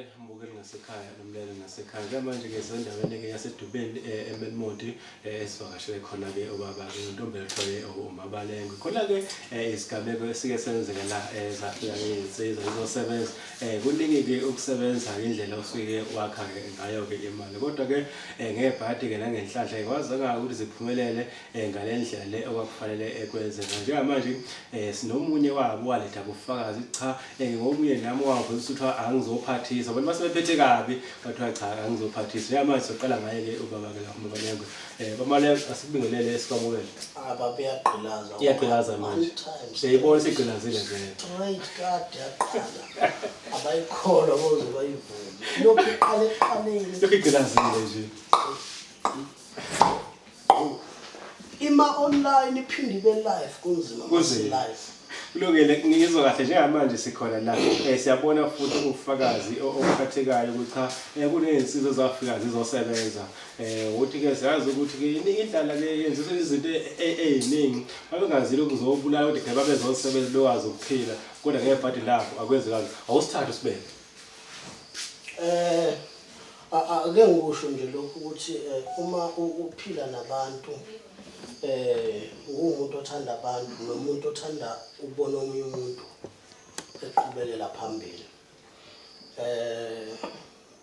Ngiyakubingelela mbukeli ngasekhaya nomlaleli ngasekhaya. Njengamanje-ke sisendaweni-ke yaseDubeni eMelmonti esivakashele khona-ke ubaba-ke uNtombela kuthiwa-ke uMabalengwe. Khona-ke isigameko esike senzeka la zafika-ke iy'nsizwa zizosebenza. Kuningi-ke ukusebenza ngendlela osuke wakha-ke ngayo-ke imali. Kodwa-ke ngebhadi-ke nangenhlanhla-ke kwazeka ukuthi ziphumelele ngale ndlela le okwakufanele kwenzeka. Njengamanje sinomunye wabo waletha ubufakazi cha ngomunye nami waveza ukuthi angizophathisa. Abantu basebephethe kabi kwathiwa cha angizophathisa. Njengamanje soqala ngaye-ke ubaba-ke la uMabalengwe. Mabalengwe asikubingelele sikwamukele. Ah baba iyagqilaza. Iyagqilaza manje. Siyayibona isigqilazile vele. Straight kade yaqala. Abayikholwa boze bayivume. Lokhu iqale ekuqaleni. Lokhu igqilazile nje. Ima online iphinde ibe live kunzima mase live. Kulungile ngizwa kahle njengamanje sikhona la siyabona futhi ubufakazi obuphathekayo ukuthi cha kunezinsizwa ezafika zizosebenza ukuthi ke siyazi ukuthi ke indlala ke yenziswa izinto eziningi babengazile ukuzobulala ukuthi ke babezosebenza bekwazi ukuphila kodwa ngebhadi labo akwenzekanga awusithathe usibeke. Ake ngikusho nje lokhu ukuthi uma uphila nabantu nguwumuntu othanda abantu nomuntu othanda ukubona omunye umuntu eqhubekela phambili.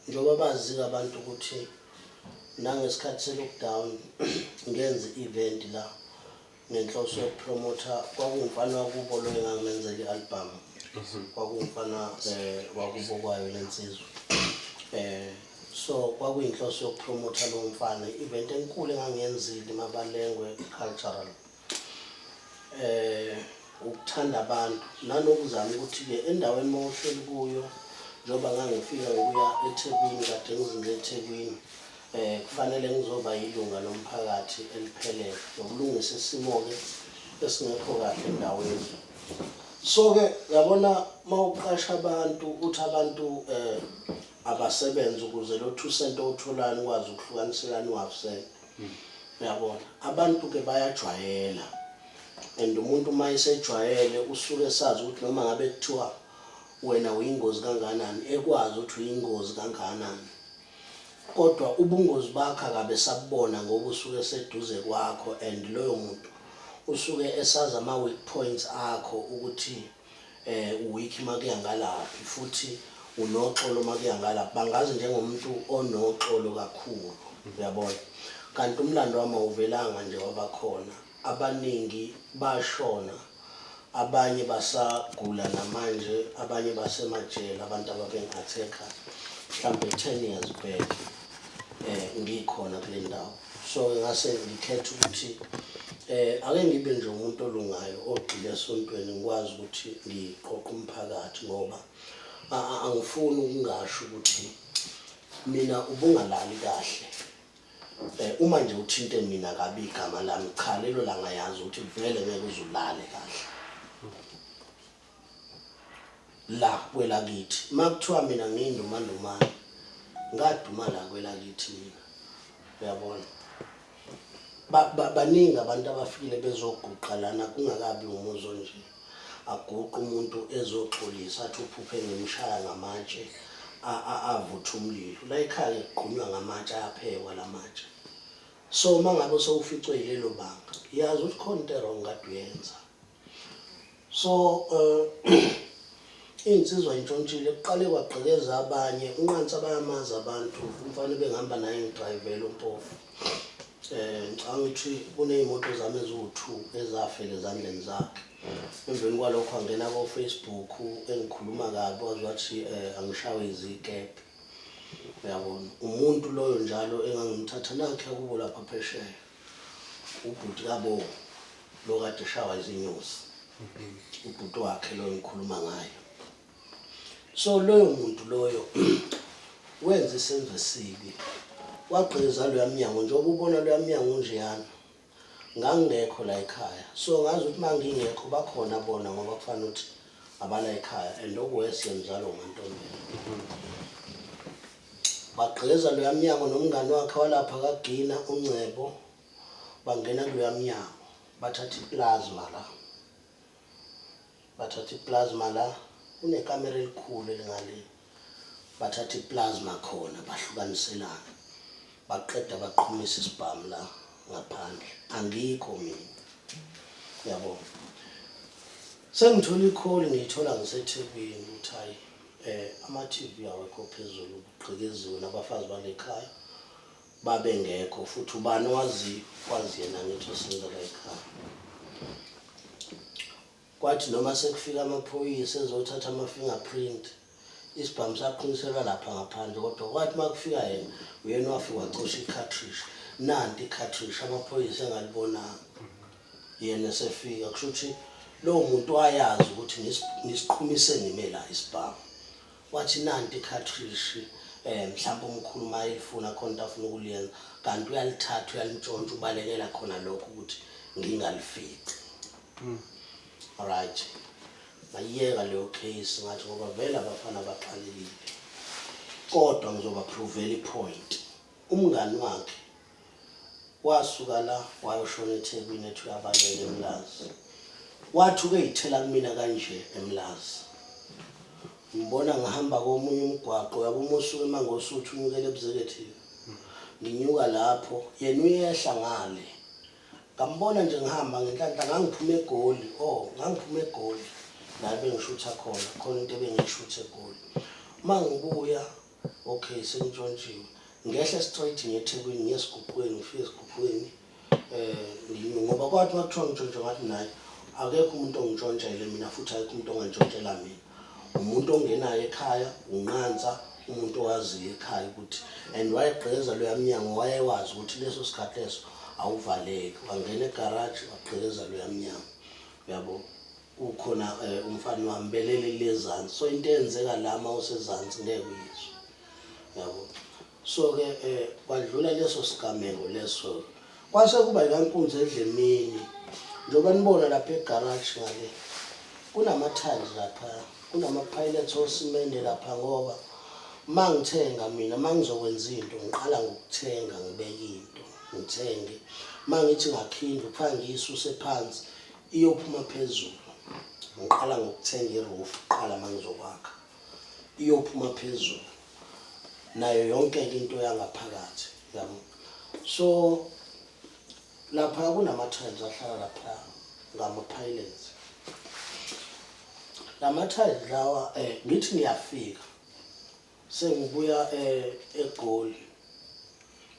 Njengoba bazi-ke abantu ukuthi nangesikhathi se-lockdown ngenza i-event la ngenhloso yokupromotha kwakuwumfana wakubo lo engangimenzela i-album kwakuwumfana wakubo kwayo lensizwa so kwakuyinhloso yokupromotha lowo mfana i-event enkulu engangiyenzile iMabalengwe Cultural ukuthanda abantu nanokuzama ukuthi-ke endaweni uma uhleli kuyo njengoba ngangifika ngokuya eThekwini kade ngizinze eThekwini Kufanele ngizoba yilunga lomphakathi eliphelele nokulungisa isimo-ke esingekho kahle endaweni. So-ke yabona uma uqasha abantu uthi abantu abasebenze ukuze lo 2 cent owutholayo nikwazi ukuhlukaniselana u-half cent. Uyabona? Abantu-ke bayajwayela and umuntu uma esejwayele usuke esazi ukuthi noma ngabe kuthiwa wena uyingozi kangakanani ekwazi ukuthi uyingozi kangakanani. Kodwa ubungozi bakho akabe esabubona ngoba usuke eseduze kwakho and loyo muntu usuke esazi ama weak points akho ukuthi u weak makuya ngalaphi futhi unoxolo makuya ngalaphi. Bangazi njengomuntu onoxolo kakhulu uyabona. Kanti umlando wami awuvelanga nje wabakhona abaningi bashona abanye basagula namanje abanye basemajele abantu ababengi-attack-a mhlampe 10 years back ngikhona kule ndawo. So ngase ngikhetha ukuthi ake ngibe nje umuntu olungayo ogxile esontweni ngikwazi ukuthi ngiqoqe umphakathi ngoba angifuni ukungasho ukuthi mina ubungalali kahle. Uma nje uthinte mina kabi igama lami cha lelo langa yazi ukuthi vele ngeke uze ulale kahle. La kwelakithi makuthiwa mina ngiyindumandumane ngaduma la kwelakithi mina uyabona. Baningi abantu abafikile bezoguqa lana kungakabi umuzi onje. Aguqe umuntu ezoxolisa athi uphuphe ngimshaya ngamatshe avutha umlilo. La ekhaya-ke kugqunywa ngamatshe ayaphekwa la matshe. So uma ngabe sewuficwe yilelo banga yazi ukuthi khona into e-wrong kade uyenza. So iy'nsizwa y'ntshontshile kuqale kwagqekeza abanye uNqansi abayamazi abantu umfana ebengihamba naye ngidrayivela uMpofu. Ngicabanga ukuthi kuney'moto zami eziwu-2 ezafela ezandleni zakhe. Emveni kwalokho angena ko-Facebook engikhuluma kabi waze wathi angishawe izikebhe. Uyabona umuntu loyo njalo engangimthatha nakhe kubo lapha phesheya. Ubhuti kabo lo kade eshawa izinyosi. Ubhuti wakhe lo engikhuluma ngaye. So loyo muntu loyo wenza isenzo esibi. Wagqiza loya mnyango njengoba ubona loya mnyango unjeyana. Ngangingekho la ekhaya. So ngazi ukuthi uma ngingekho bakhona bona ngoba kufanele ukuthi abala ekhaya and okuwesi mzalo uMantombela. Bagqiza loya mnyango nomngani wakhe walapha kaGina uNgcebo bangena kuloya mnyango bathatha i-plasma la. Bathatha i-plasma la kunekamera elikhulu elingale. Bathatha i-plasma khona bahlukaniselana. Baqeda baqhumisa isibhamu la ngaphandle. Angikho mina. Yabo. Sengithola i-call ngiyithola ngiseThekwini ukuthi hayi ama-TV awekho phezulu kugqekeziwe nabafazi bale khaya babengekho futhi ubani owaziyo wazi yena ngithi osebenza la ekhaya. Kwathi noma sekufika amaphoyisa ezothatha ama-fingerprint isibhamu saqhunyiselwa lapha ngaphandle kodwa kwathi uma kufika yena uyena wafika wacosha i-cartridge nanti i-cartridge amaphoyisa engalibonanga yena esefika kusho ukuthi lowo muntu wayazi ukuthi ngisiqhumise ngime la isibhamu wathi nanti i-cartridge mhlawumbe umkhulu uma elifuna khona into afuna ukuliyenza kanti uyalithatha uyalintshontsha ubalekela khona lokho ukuthi ngingalifici. Right, ngayiyeka leyo case ngathi ngoba vele abafana baxakekile kodwa ngizoba-provela i-point. Umngani wakhe wasuka la wayoshona eThekwini ethi uyabaleka eMlazi, wathi uke yithela kumina kanje eMlazi. Ngibona ngihamba komunye umgwaqo yabo uma usuka eMangosuthu unyukela e-Executive, nginyuka lapho yena uyehla ngale. Ngambona nje ngihamba ngenhlanhla ngangiphuma eGoli, oh ngangiphuma eGoli la ebengishutha khona, khona into ebengiyishutha eGoli. Uma ngibuya okay sengintshontshiwe, ngehle straight ngiye eThekwini ngiye esiguqweni, ngifike esiguqweni nginyuke ngoba kwathi uma kuthiwa ngintshontshe ngathi naye akekho umuntu ongintshontshele mina futhi akekho umuntu ongantshontshela mina. Umuntu ongenayo ekhaya unqansa umuntu owaziyo ekhaya ukuthi and wayegqekeza loya mnyango wayewazi ukuthi leso sikhathi leso awuvaleki, wangena egaraji wagqekeza loya mnyango uyabo. Kukhona umfana wami belele lezansi, so into eyenzeka la uma usezansi ngeke uyizwe yabo. So-ke kwadlula leso sigameko leso, kwase kuba yikankunzi edlemini njengoba nibona lapha egaraji ngale kunama-tiles lapha, kunama-pallets osimende lapha ngoba uma ngithenga mina uma ngizokwenza into ngiqala ngokuthenga ngibeke into ngithenge, uma ngithi ngakha indlu kufanele ngiyisuse phansi iyophuma phezulu. Ngiqala ngokuthenga i-roof kuqala uma ngizokwakha iyophuma phezulu nayo yonke into yangaphakathi yabo. So lapha kunama-tiles ahlala lapha ngama-pallets, lama-tiles lawa ngithi ngiyafika sengibuya eGoli,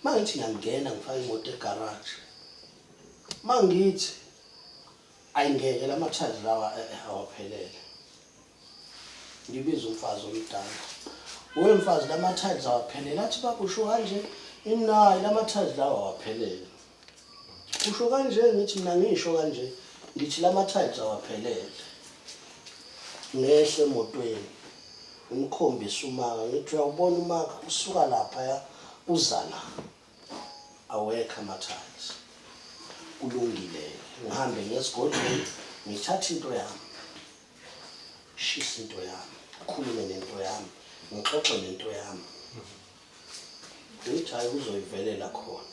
mangithi ngiyangena ngifake imoto egaraji, mangithi ayingeke lama-tiles lawa awaphelele. Ngibiza umfazi omdala, we mfazi lama-tiles awaphelele. Athi baba usho kanje inayi lama-tiles lawa awaphelele. Usho kanje, ngithi mina ngisho kanje, ngithi lama-tiles awaphelele. Ngehle emotweni ngimkhombise umaka, ngithi uyawubona umaka usuka laphaya uza la, awekho ama-tiles. Kulungile, ngihambe ngiye esigodlweni ngithathe into yami, shisa into yami, khulume nento yami, ngixoxe nento yami. Ngithi hhayi kuzoyivelela khona.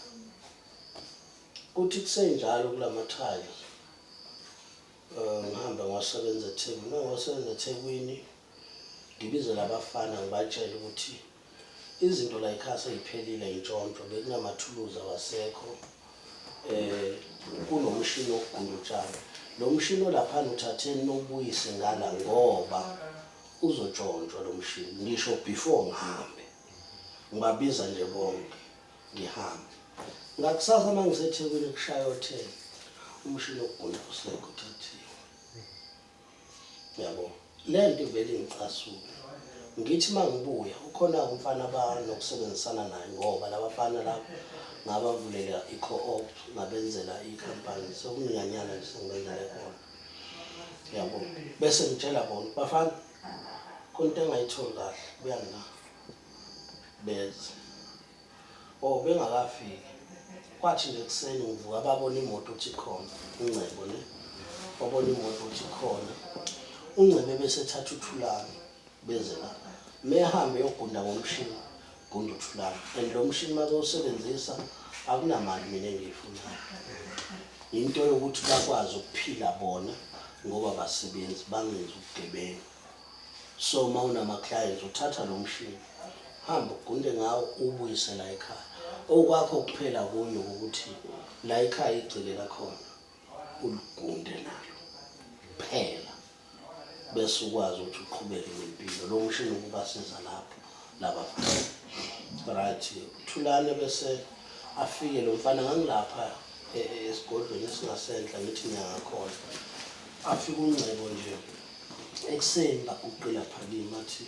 Kuthi kusenjalo kulama-tiles ngihambe ngiwasebenza eThekwini. Uma ngiwasebenza eThekwini ngibize labafana ngibatshele ukuthi izinto la ekhaya sey'phelile y'ntshontshwa, bekunamathuluzi awasekho, kunomshini wokugunda utshani. Lo mshini olaphana uthatheni niwubuyise ngala ngoba uzotshontshwa lo mshini, ngisho before ngihambe. Ngibabiza nje bonke ngihambe. Ngakusasa uma ngiseThekwini kushaya o-ten, umshini wokugunda awusekho uthathiwe. Yabo, le nto ivele ingicasule. Ngithi uma ngibuya ukhona umfana abanokusebenzisana naye ngoba labafana laba ngabavulela i-co-op ngabenzela i-company sekuminyanyana nje sengibenzele khona yabo. Bese ngitshela bona bafana khona into engayitholi kahle buya la beze oh bengakafiki. Kwathi nje ekuseni ngivuka babona imoto ukuthi ikhona uNgcebo ne babona imoto ukuthi ikhona uNgcebe bese ethatha uThulani beze la mehambe yogunda ngomshini gunda uThulani and lo mshini make usebenzisa akunamali mina engiyifunayo, into yokuthi bakwazi ukuphila bona ngoba basebenzi bangenzi ubugebengu. So uma unama-clients uthatha lo mshini hamba ugunde ngawo ubuyise la ekhaya. Okwakho kuphela kunye ukuthi la ekhaya igceke lakhona uligunde nalo kuphela bese ukwazi ukuthi uqhubeke nempilo. Lo mshini ukubasiza lapho laba right. Thulane bese afike lo mfana, ngangilapha esigodlweni esingasenhla, ngithi ngiyangakhona, afike uNgcebo nje ekuseni, baguqe lapha kimi, athi,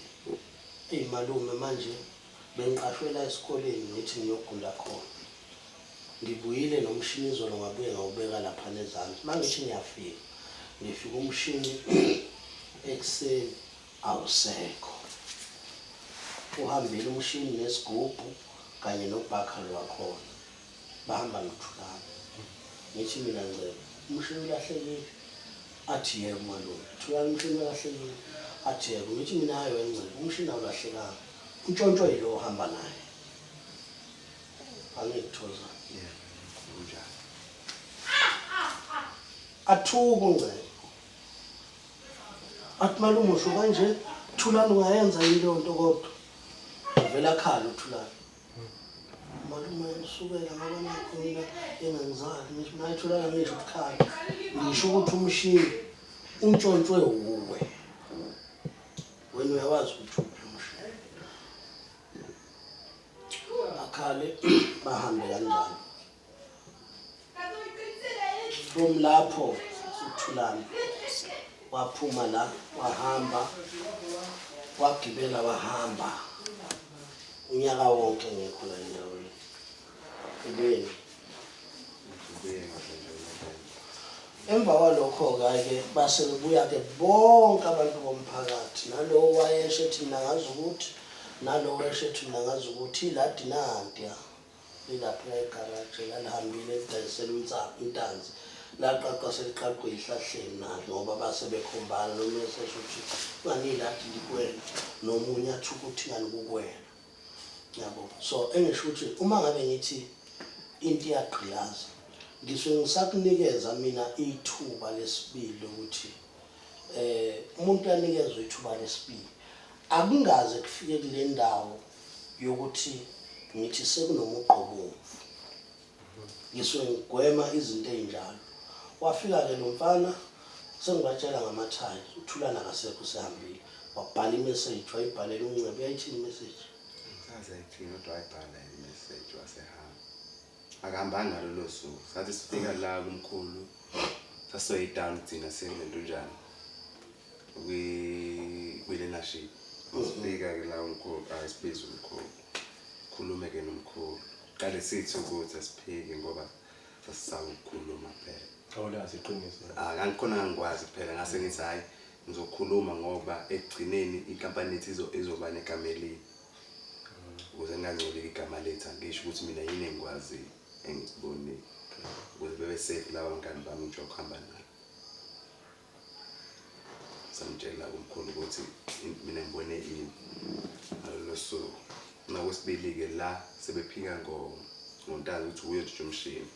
"Eyi malume, manje bengiqashwe la esikoleni, ngithi ngiyogunda khona, ngibuyile nomshini izolo, ngabuye ngawubeka lapha nezansi. Uma ngithi ngiyafika, ngifika umshini ekuseni awusekho, uhambile umshini nesigubhu kanye nobhakhali wakhona, bahamba noThulane." Ngithi mina, "Ngcebo, umshini ulahlekile?" Athi, "Yebo malume." "Thulane, umshini ulahlekile?" Athi, "Yebo." Ngithi mina, "Hayi wengcebo, umshini awulahlekanga, untshontshwe yilo ohamba naye." Angikuthoza. Yeah, kunjalo. Athuka uNgcebo, athi, "Malume, usho kanje? Thulane, ungayenza yini leyo nto?" Kodwa vele akhala uThulane, "Malume, usukela ngoba nakho mina engangizali." Ngisho naye, "Thulane, ngisho ukukhala, ngisho ukuthi umshini untshontshwe wuwe. Wena uyawazi ukuthi uphi umshini." Akhale, bahambe kanjalo. From lapho uThulane waphuma la, wahamba, wagibela, wahamba unyaka wonke ngekho la endaweni ebeni. Ubuye ngazo nje uNovemba. Emva kwalokho-ke base bebuya-ke bonke abantu bomphakathi, nalowo wayesho ethi, "Mina ngazi ukuthi," nalowo wayesho ethi, "Mina ngazi ukuthi iladi nantiya lilapha egaraji, lalihambile lidayisela intanzi, laqaqwa seliqaqwe eyihlahleni nalo," ngoba base bekhombana, nomunye esesho ukuthi ngani iladi likwena, nomunye athi ukuthi ngani kukwena, yabo. So engisho ukuthi uma ngabe ngithi into iyagqilaza, ngisuke ngisakunikeza mina ithuba lesibili lokuthi umuntu uyanikezwa ithuba lesibili. Akungaze kufike kule ndawo yokuthi ngithi sekunomugqa obomvu, ngisuke ngigwema izinto ey'njalo. Wafika-ke lo mfana, sengibatshela ngamathayi, uThulana akasekho, usehambile. Wabhala imeseji, wayibhalela uNcebo. Yayithini imeseji? Saze ayithini, kodwa wayibhala imeseji wasehamba. Akahambanga ngalolo suku. Sathi sifika la kumkhulu, sasoyitawuni thina sekulento njani, kwi-learnership. Masifika-ke la umkhulu, ayisibize umkhulu, khulume-ke nomkhulu. Qale sithi ukuthi asiphiki ngoba sasisaba ukukhuluma phela. Awulazi iqiniso. Ah, ngangikhona, ngangikwazi phela, ngase ngithi hhayi, ngizokhuluma ngoba ekugcineni inkampani yethu izoba negama elibi. Ukuze ngingangcolile igama lethu, angisho ukuthi mina yini engikwaziyo engikubonile. Ukuze bebe safe laba bangani bami ngijwayele ukuhamba nabo. Samtshela umkhulu ukuthi mina ngibone ini ngalolo suku. Nakwesibili-ke la sebephika ngoNtanzi ukuthi uye ntshontsha umshini.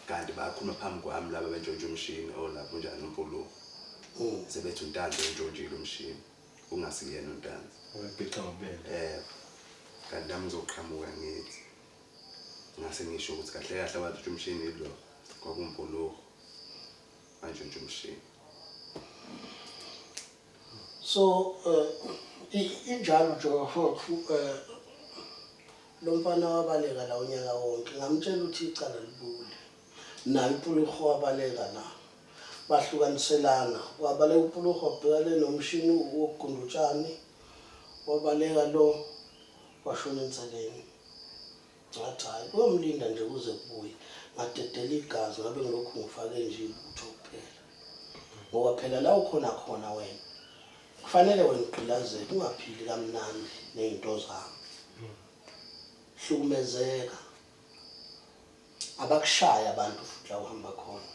Kanti bayakhuluma phambi kwami laba bentshontsha umshini olapho njani uMpuluko. Sebethi uNtanzi ontshontshile umshini, kungasiyena uNtanzi. Wabhixa ngobubele. Kanti nami ngizoqhamuka ngithi ngase ngisho ukuthi kahle kahle abatshontsha umshini yilo kwakuMpuluko antshontsha umshini. So injalo nje bafowethu. Lo mfana wabaleka la unyaka wonke, ngamtshela ukuthi icala libule naye uPuluho, wabaleka la, bahlukaniselana, wabaleka uPuluho wabheka le nomshini wokugunda utshani, wabaleka lo washona enseleni. Ngathi hhayi, kuyomlinda nje kuze kubuye. Ngadedela igazi, ngabe ngilokhu ngifake nje ibutho kuphela, ngoba phela la ukhona khona wena kufanele wena ugqilazeke, ungaphili kamnandi ney'nto zami, hlukumezeka, abakushaya abantu futhi la uhamba khona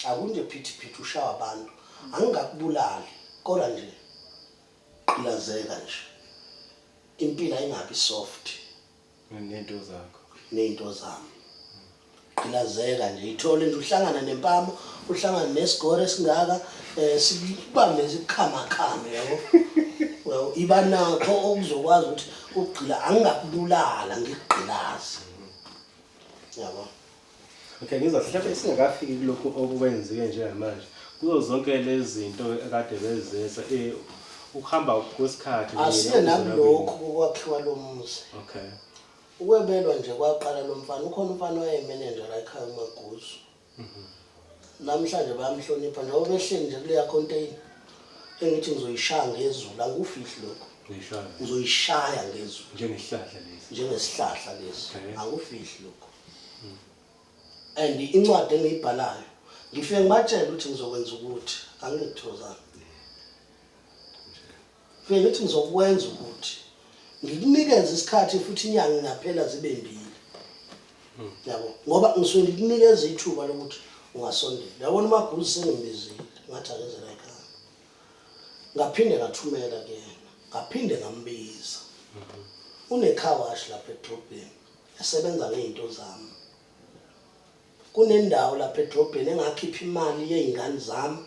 akunje phithi phithi, ushawa abantu. Angingakubulali, kodwa nje gqilazeka nje, impilo ayingabi soft. Nento zakho. Ney'nto zami. Ugqilazeka nje ithole nje uhlangana nempama uhlangana nesigore esingaka um sikubambe sikukhamakhame yabo. Uyabo iba nakho okuzokwazi ukuthi ukugqila angingakubulala ngikugqilaze. Yabo. Okay, ngizwa mhlawumbe singakafiki kulokhu okwenzeke njengamanje. Kuzo zonke lezi zinto ekade bezenza eh ukuhamba kwesikhathi Asiye nakulokhu kokwakhiwa lo muzi. Okay. Ukwebelwa nje kwaqala lo mfana ukhona umfana owayemenenja la ekhaya uMaguzu. Namhlanje bayamhlonipha njengoba behleli nje kuleya container engithi ngizoyishaya ngezulu angikufihli lokho. Ngishaya. Ngizoyishaya ngezulu. Njengesihlahla lesi. Njengesihlahla lesi. Okay. Angikufihli lokho. And incwadi engiyibhalayo ngifike ngibatshele ukuthi ngizokwenza ukuthi angikuthozana. Ngifike ngithi ngizokwenza ukuthi ngikunikeze isikhathi futhi inyanga ingaphela zibe mbili. Yabo ngoba ngisuke ngikunikeza ithuba lokuthi ungasondela. Yabona uMaguzu sengimbizile ngathi akeze la ekhaya. Ngaphinde ngathumela kuyena. Ngaphinde ngambiza. Une-car wash lapha edrobheni esebenza ngey'nto zami. Kunendawo lapha edrobheni engakhipha imali yey'ngane zami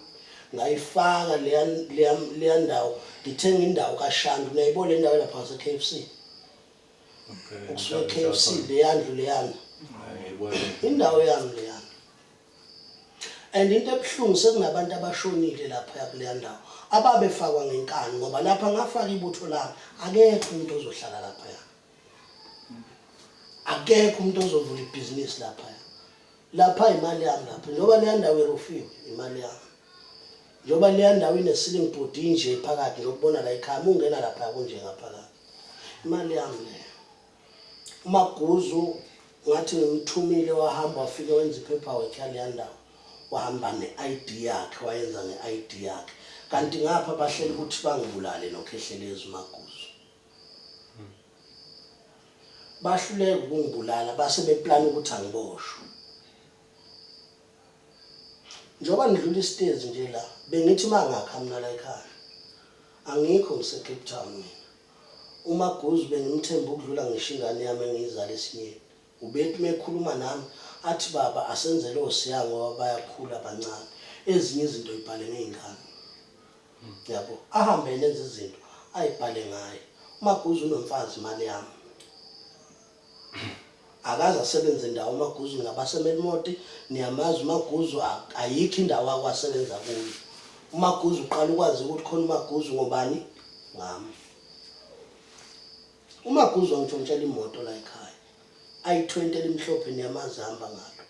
ngayifaka leya leya leya ndawo ngithenga indawo kaShandu niyayibona le ndawo lapha ngase-KFC Okay. ukusuka e-KFC leya ndlu leyana Ngiyibona. indawo yami leyana and into ebuhlungu sekunabantu abashonile lapha kuleya ndawo ababefakwa ngenkani ngoba lapha ngafaka ibutho lami akekho umuntu ozohlala laphaya akekho umuntu ozovula ibhizinisi laphaya lapha imali yami lapha njengoba leya ndawo irufiwe imali yami njengoba leya ndawo ine-ceiling board inje phakathi njokubona la ekhaya uma ungena lapha kunje ngaphakathi imali yami leyo uMaguzu ngathi ngimthumile wahamba wafike wenza i-paperwork yaleya ndawo wahamba ne-ID yakhe wayenza nge-ID yakhe kanti ngapha bahlela ukuthi bangibulale noKhehlelezi uMaguzu bahluleka ukungibulala base beplana ukuthi angiboshwe njengoba ngidlula isitezi nje la bengithi mangakha mina la ekhaya angikho ngise Cape Town mina uMaguzu bengimthemba ukudlula ngisho ingane yami engiyizala esinyeni ubethi mekhuluma nami athi baba asenzele osiya ngoba bayakhula abancane ezinye izinto ibhale ngey'ngane yabo ahambe yena enze izinto ayibhale ngaye uMaguzu unomfazi imali yami akaze asebenze ndawo uMaguzu ngabasemelmoti niyamazi uMaguzu ayikho indawo akwasebenza kuyo uMaguzu uqala ukwazi ukuthi khona uMaguzu ngobani ngami uMaguzu wangishontshela imoto la ekhaya ayi-20 elimhlophe niyamazi hamba ngalo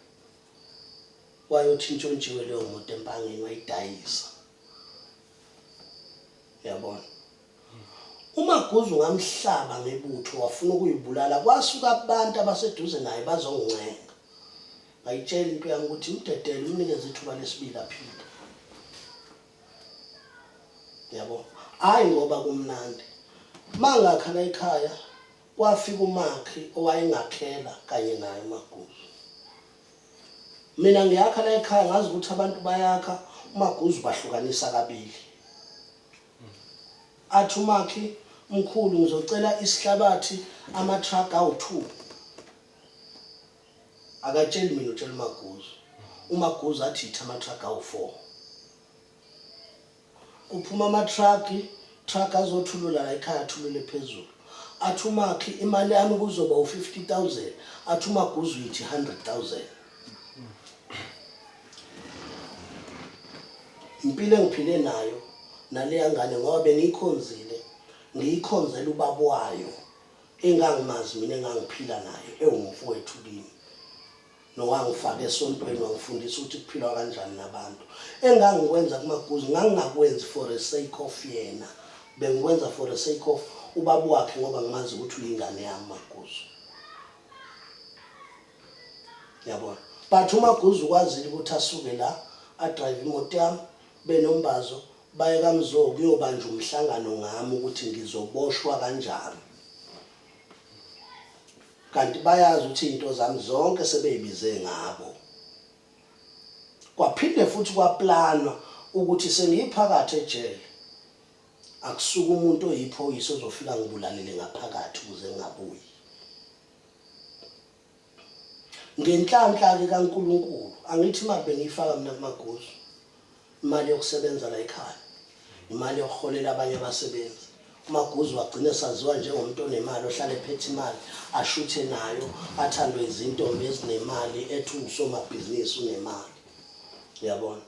wayothi intshontshiwe leyo moto empangeni wayidayisa Uyabona? UMaguzu ngamhlaba ngebutho wafuna ukuyibulala kwasuka abantu abaseduze naye bazongincenga. Ngayitshela into yami ukuthi mdedele umnikeze ithuba lesibili aphile. Yabo? Hayi ngoba kumnandi. Mangakha la ekhaya kwafika umakhi owayengakhela kanye naye uMaguzu. Mina ngiyakha la ekhaya ngazi ukuthi abantu bayakha uMaguzu bahlukanisa kabili. Athi umakhi mkhulu ngizocela isihlabathi ama-truck awu-2. Akatsheli mina utshela uMaguzu. UMaguzu athi yithi ama-truck awu-4. Kuphuma ama-truck, truck azothulula la ekhaya athulule phezulu. Athi umakhi imali yami kuzoba u-50,000 athi uMaguzu yithi 100,000. Impilo engiphile nayo naleya ngane ngoba bengiyikhonzile ngiyikhonzela ubaba wayo engangimazi mina engangiphila naye ewumfowethu kimi. Nowangifaka esontweni wangifundisa ukuthi kuphilwa kanjani nabantu. Engangikwenza kuMaguzu ngangingakwenzi for a sake of yena. Bengikwenza for a sake of ubaba wakhe ngoba ngimazi ukuthi uyingane yami uMaguzu. Yabona? But uMaguzu ukwazile ukuthi asuke la adrive imoto yami benombazo baye kaMzo kuyobanjwa umhlangano ngami ukuthi ngizoboshwa kanjani. Kanti bayazi ukuthi izinto zami zonke sebeyibize ngabo. Kwaphinde futhi kwaplanwa ukuthi sengiphakathi ejele akusuke umuntu oyiphoyisa ozofika ngibulalele ngaphakathi ukuze ngingabuyi. Ngenhlanhla-ke kaNkulunkulu, angithi imali bengiyifaka mina kuMaguzu, imali yokusebenza la ekhaya, imali yokuholela abanye abasebenzi. UMaguzu wagcina esaziwa njengomuntu onemali, ohlala ephethe imali, ashuthe nayo, athandwe izintombi ezinemali, ethi uwusomabhizinisi unemali. Uyabona?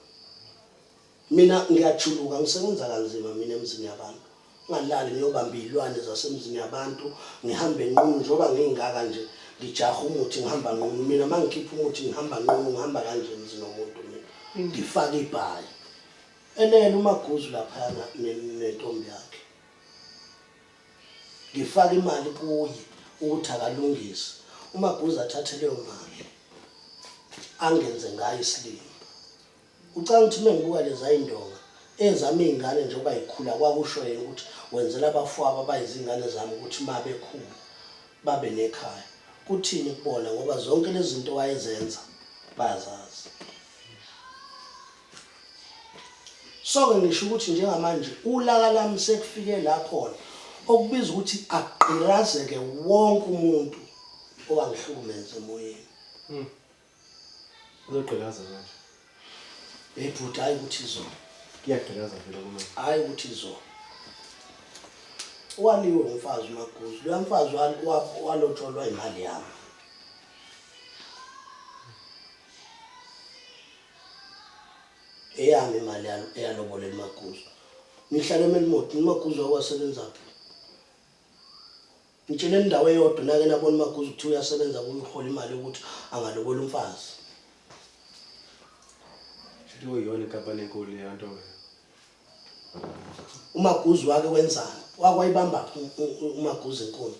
Mina ngiyajuluka ngisebenza kanzima mina emzini yabantu. Ngalali ngiyobamba iy'lwane zasemzini yabantu ngihambe nqunu njengoba ngingaka nje ngijaha umuthi ngihamba nqunu mina uma ngikhipha umuthi ngihamba nqunu ngihamba kanje emzini womuntu mina ngifake ibhayi enele umaguzu laphayana nentombi yakhe ngifake imali kuye ukuthi akalungise umaguzu athathe leyo mali angenze ngayo isilima Ucabanga ukuthi uma ngibuka leza indonga ezami iy'ngane njengoba yikhula kwakusho yena ukuthi wenzela abafowabo abayizingane zami ukuthi uma bekhula babe nekhaya. Kuthini kubona ngoba zonke lezi zinto wayezenza bayazazi. So-ke ngisho ukuthi njengamanje ulaka lami sekufike la khona okubiza ukuthi agqilazeke wonke umuntu owangihlukumeza emoyeni. Uzogqilaza manje. Hey bhuti hayi ukuthi izolo. Kuyagqilaza vele kumanje. Hayi ukuthi izolo. Waliwe umfazi uMaguzu. Loya mfazi walotsholwa imali yami. Eyami imali eyalobolela uMaguzu. Ngihlala eMelmoth, uMaguzu wakwasebenzaphi? Ngitsheleni indawo eyodwa nake nabona uMaguzu kuthiwa uyasebenza kuyo uhola imali yokuthi angalobola umfazi. Shuthi kuyiyona inkampani enkulu leyo nto wena. UMaguzu wake wenzani? Wake wayibamba uMaguzu inkunzi.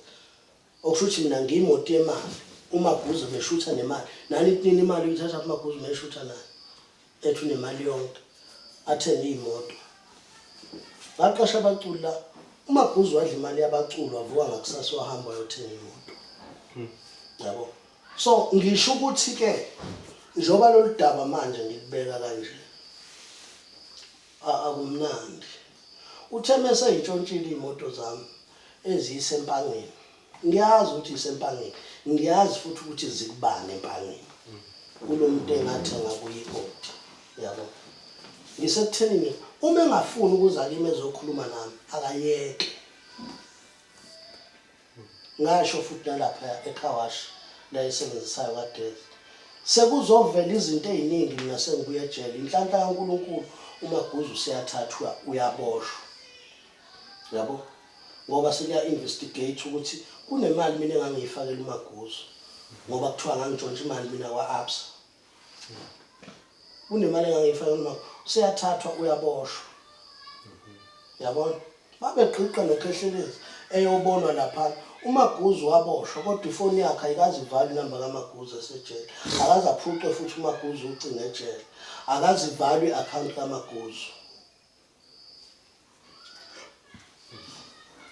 Okusho ukuthi mina ngiyimoti yemali. UMaguzu beshutha nemali. Nani kunini imali uyithatha kuMaguzu meshutha naye. Ethi unemali yonke athenge iy'moto. Ngaqasha abaculi la. UMaguzu wadla imali yabaculi wavuka ngakusasa wahamba wayothenga imoto. Yabo. So ngisho ukuthi ke njengoba lolu daba manje ngikubeka kanje akumnandi. Uthe mese eyitshontshile iy'moto zami eziyise eMpangeni. Ngiyazi ukuthi iseMpangeni, ngiyazi futhi ukuthi zikubani eMpangeni. Kulo muntu engathenga kuye i-Audi, yabo. Ngisekuthenini uma engafuni ukuza kimi ezokhuluma nami akayeke. Ngasho futhi nalapha e-car wash la esebenzisayo kaDeath. Sekuzovela izinto ey'ningi mina sengibuya ejele. Inhlanhla kaNkulunkulu uMaguzu useyathathwa uyaboshwa. Yabo? Ngoba sekuya investigate ukuthi kunemali mina engangiyifakela uMaguzu. Ngoba kuthiwa ngangitshontsha imali mina kwa-Absa. Kunemali engangiyifakela uMaguzu. Useyathathwa uyaboshwa. Yabona? Babegqigqa noKhehlelezi eyobonwa laphana. UMaguzu waboshwa kodwa ifoni yakhe ayikaze ivalwe inamba kaMaguzu esejele. Akaze aphucwe futhi uMaguzu ucingo ejele. Akaze ivalwe i-akhawunti kaMaguzu.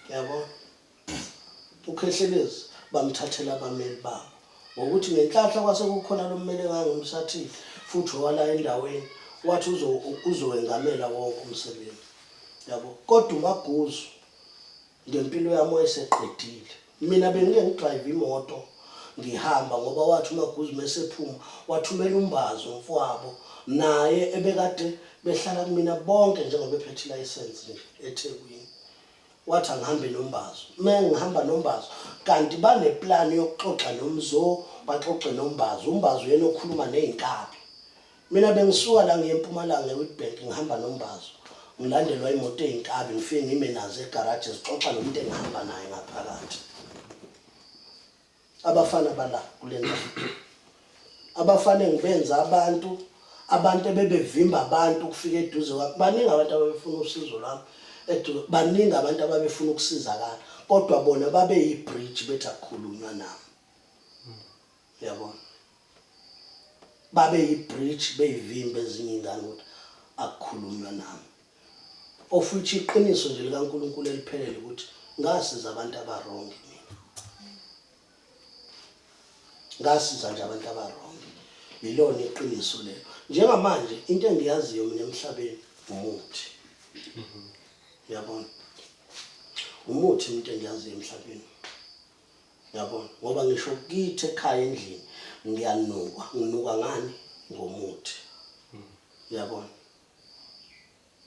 Yabo? UKhehlelezi bamthathela abameli babo. Ngokuthi ngenhlanhla kwase kukhona lo mmeli engangimsathile futhi owala endaweni wathi uzowengamela wonke umsebenzi. Yabo? Kodwa uMaguzu Ngempilo yami wayeseqedile. Mina bengike ngidrayive imoto ngihamba ngoba wathi uMaguzu mesephuma wathumela uMbazo umfowabo naye ebekade behlala kumina bonke njengoba ephethe ilayisensi nje eThekwini. Wathi angihambe noMbazo. Uma ngihamba noMbazo kanti baneplani yokuxoxa noMzo baxoxe noMbazo. UMbazo uyena okhuluma ney'nkabi. Mina bengisuka la ngiye eMpumalanga eWitbank ngihamba noMbazo ngilandelwa imoto eyinkabi ngifike ngime nazo egaraji zixoxa nomuntu engihamba naye ngaphakathi. Abafana bala kule ndawo. Abafana engibenza abantu abantu ebebevimba abantu ukufika eduze kwami. Baningi abantu ababefuna usizo lwami eduze, baningi abantu ababefuna ukusizakala kodwa bona babeyibridge bethi akukhulunywa nami. Uyabona? Babe yi-bridge beyivimba ezinye iy'ngane ukuthi akukhulunywa nami. Of which iqiniso nje likaNkulunkulu eliphelele ukuthi ngasiza abantu abarongi mina. Ngasiza nje abantu abarongi. Yilona iqiniso lelo. Njengamanje into engiyaziyo mina emhlabeni umuthi. Uyabona? Umuthi into engiyaziyo emhlabeni. Yabona ngoba ngisho kithi ekhaya endlini ngiyanukwa, nginuka ngani? Ngomuthi. Uyabona?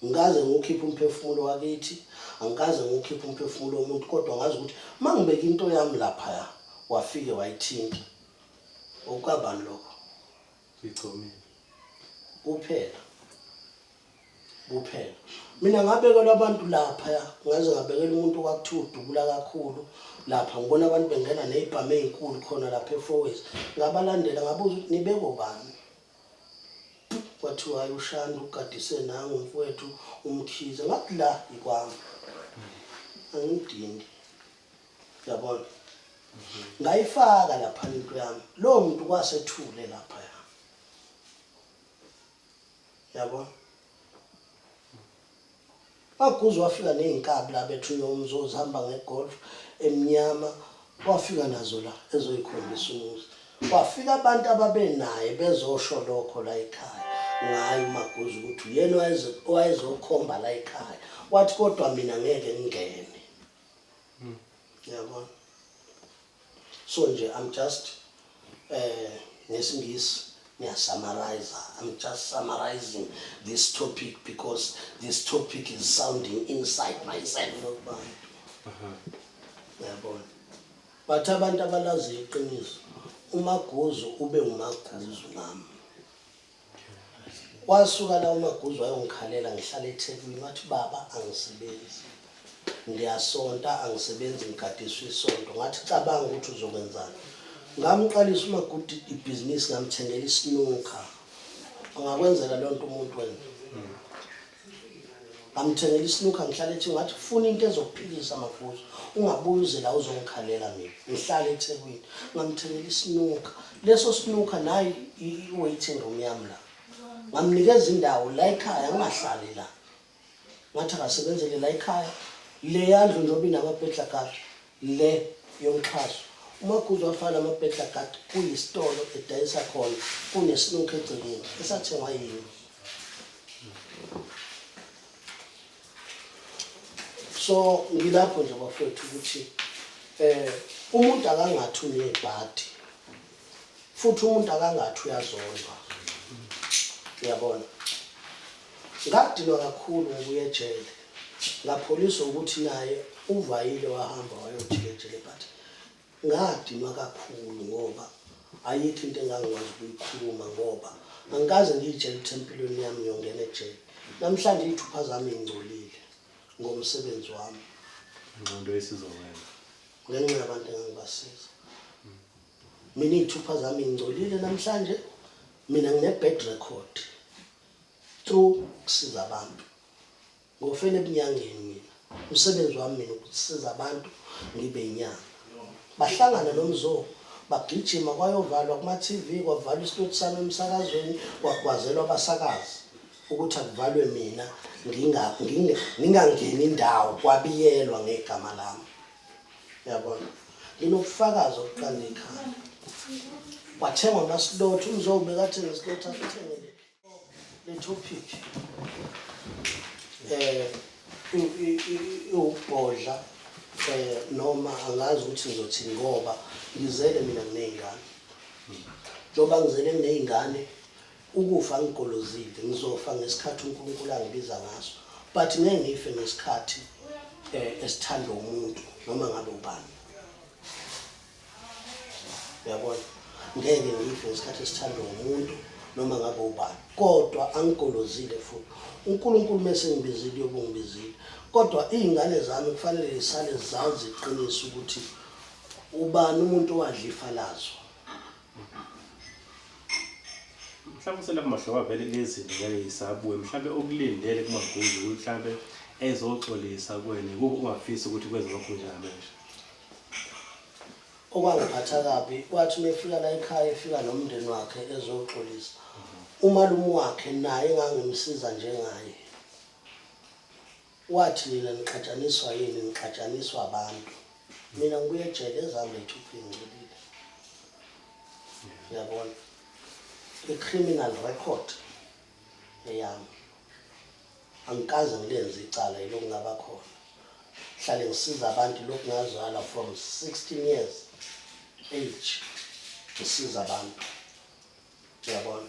Ngikaze ngiwukhiphe umphefumulo wakithi, angikaze ngiwukhiphe umphefumulo womuntu kodwa ngazi ukuthi uma ngibeka into yami laphaya wafike wayithinta. Okukabani lokho? Sigcomile. Kuphela. Kuphela. Mina ngabekelwa abantu laphaya, ngaze ngabekela umuntu okwakuthiwa udubula kakhulu lapha ngibona abantu bengena nezibhamu ezinkulu khona lapha eFourways. Ngabalandela ngabuza ukuthi nibeke obani? Kwathiwa hayi uShandu ugadise nangu mfowethu uMkhize. Ngathi la ikwami. Angimdingi. Uyabona? Ngayifaka lapha into yami. Lowo muntu kwasethule lapha. Yabona? Maguzu wafika nezinkabi la bethunywa umzozi hamba ngegolf emnyama wafika nazo la ezoyikhombisa umuzi. Kwafika abantu ababenaye bezosho lokho la ekhaya ngaye uMaguzu ukuthi uyena owayezokhomba la ekhaya. Wathi kodwa mina ngeke ngingene. Yabona? So nje I'm just eh ngesingisi ngiya-summarize. I'm just summarizing this topic because this topic is sounding inside myself. Kubantu. Uyabona? But abantu abalazi iqiniso, uMaguzu ube uMaguzu nami. Wasuka la uMaguzu wayongikhalela ngihlala eThekwini wathi baba angisebenzi. Ngiyasonta angisebenzi ngigadiswa isonto. Ngathi cabanga ukuthi uzokwenzani. Ngamqalisa uMagudu ibhizinisi ngamthengela isnooker. Angakwenzela leyo nto umuntu wena. Ngamthengela isnooker ngihlala eThekwini ngathi funa into ezokuphilisa Maguzu. Ungabuyi uze la uzongikhalela mina. Ngihlala eThekwini. Ngamthengela isnooker. Leso snooker nayi i-waiting room yami la. Ngamnikeza indawo la ekhaya ngingahlali la. Ngathi akasebenzele la ekhaya. Le yandlu njengoba inama-burglar guard le yomxhaso. UMaguzu wafaka lama-burglar guard kuyisitolo edayisa khona kunesnooker egcekeni esathengwa yimi. So ngilapho nje bafowethu ukuthi eh umuntu akangathi unebhadi futhi umuntu akangathi uyazondwa. Uyabona? Ngadinwa kakhulu ngokuya ejele. Ngapholiswa ukuthi naye uvayile wahamba wayothile ejele but Ngadinwa kakhulu ngoba ayikho into engangikwazi ukuyikhuluma ngoba angikaze ngiyitshele ukuthi empilweni yami ngiyongena ejele. Namhlanje iy'thupha zami ngingcolile ngomsebenzi wami. Ingqondo esizokwenza. Ngenxa yabantu engangibasiza. Mina iy'thupha zami ngingcolile namhlanje, mina ngine-bad record through ukusiza abantu. Ngofela ebunyangeni mina. Umsebenzi wami mina ukusiza abantu ngibe inyanga. Bahlangana noMzo bagijima kwayovalwa kuma-TV kwavalwa isitoti sami emsakazweni kwagwazelwa abasakazi ukuthi akuvalwe mina ngingangeni indawo kwabiyelwa ngegama lami. Uyabona? Nginobufakazi obuqanda ikhanda. Kwathengwa amaslot uMzo ubekathenga islot asithengele Le topic eh iwukubhodla eh noma angazi ukuthi ngizothini ngoba ngizele mina nginezingane. Njengoba ngizele nginezingane ukufa ngigolozile ngizofa ngesikhathi uNkulunkulu angibiza ngaso but ngeke ngife ngesikhathi eh esithandwa umuntu noma ngabe ubani. Uyabona? Ngeke ngife ngesikhathi esithandwa ngumuntu noma ngabe ubani. Kodwa angigolozile futhi. UNkulunkulu uma esengibizile uyobe ungibizile. Kodwa iy'ngane zami kufanele zisale zazi iqiniso ukuthi ubani umuntu owadla ifa lazo. Mhlawumbe uselapha mahlobo vele lezi zinto ngeke yisabuye mhlawumbe okulindele kumaguzu ukuthi mhlawumbe ezoxolisa kuwena ikuphi ongafisa ukuthi kwenze lokhu njengamanje. Okwangiphatha kabi wathi uma efika la ekhaya efika nomndeni wakhe ezoxolisa umalume wakhe naye engangimsiza njengaye wathi nina nixatshaniswa yini nixatshaniswa abantu mina ngibuye ejele ezami ley'thupha ey'ngcolile uyabona i-criminal record eyami angikaze ngilenze icala yilokhu ngaba khona. Ngihlale ngisiza abantu lokhu ngazalwa from 16 years age ngisiza abantu. Uyabona?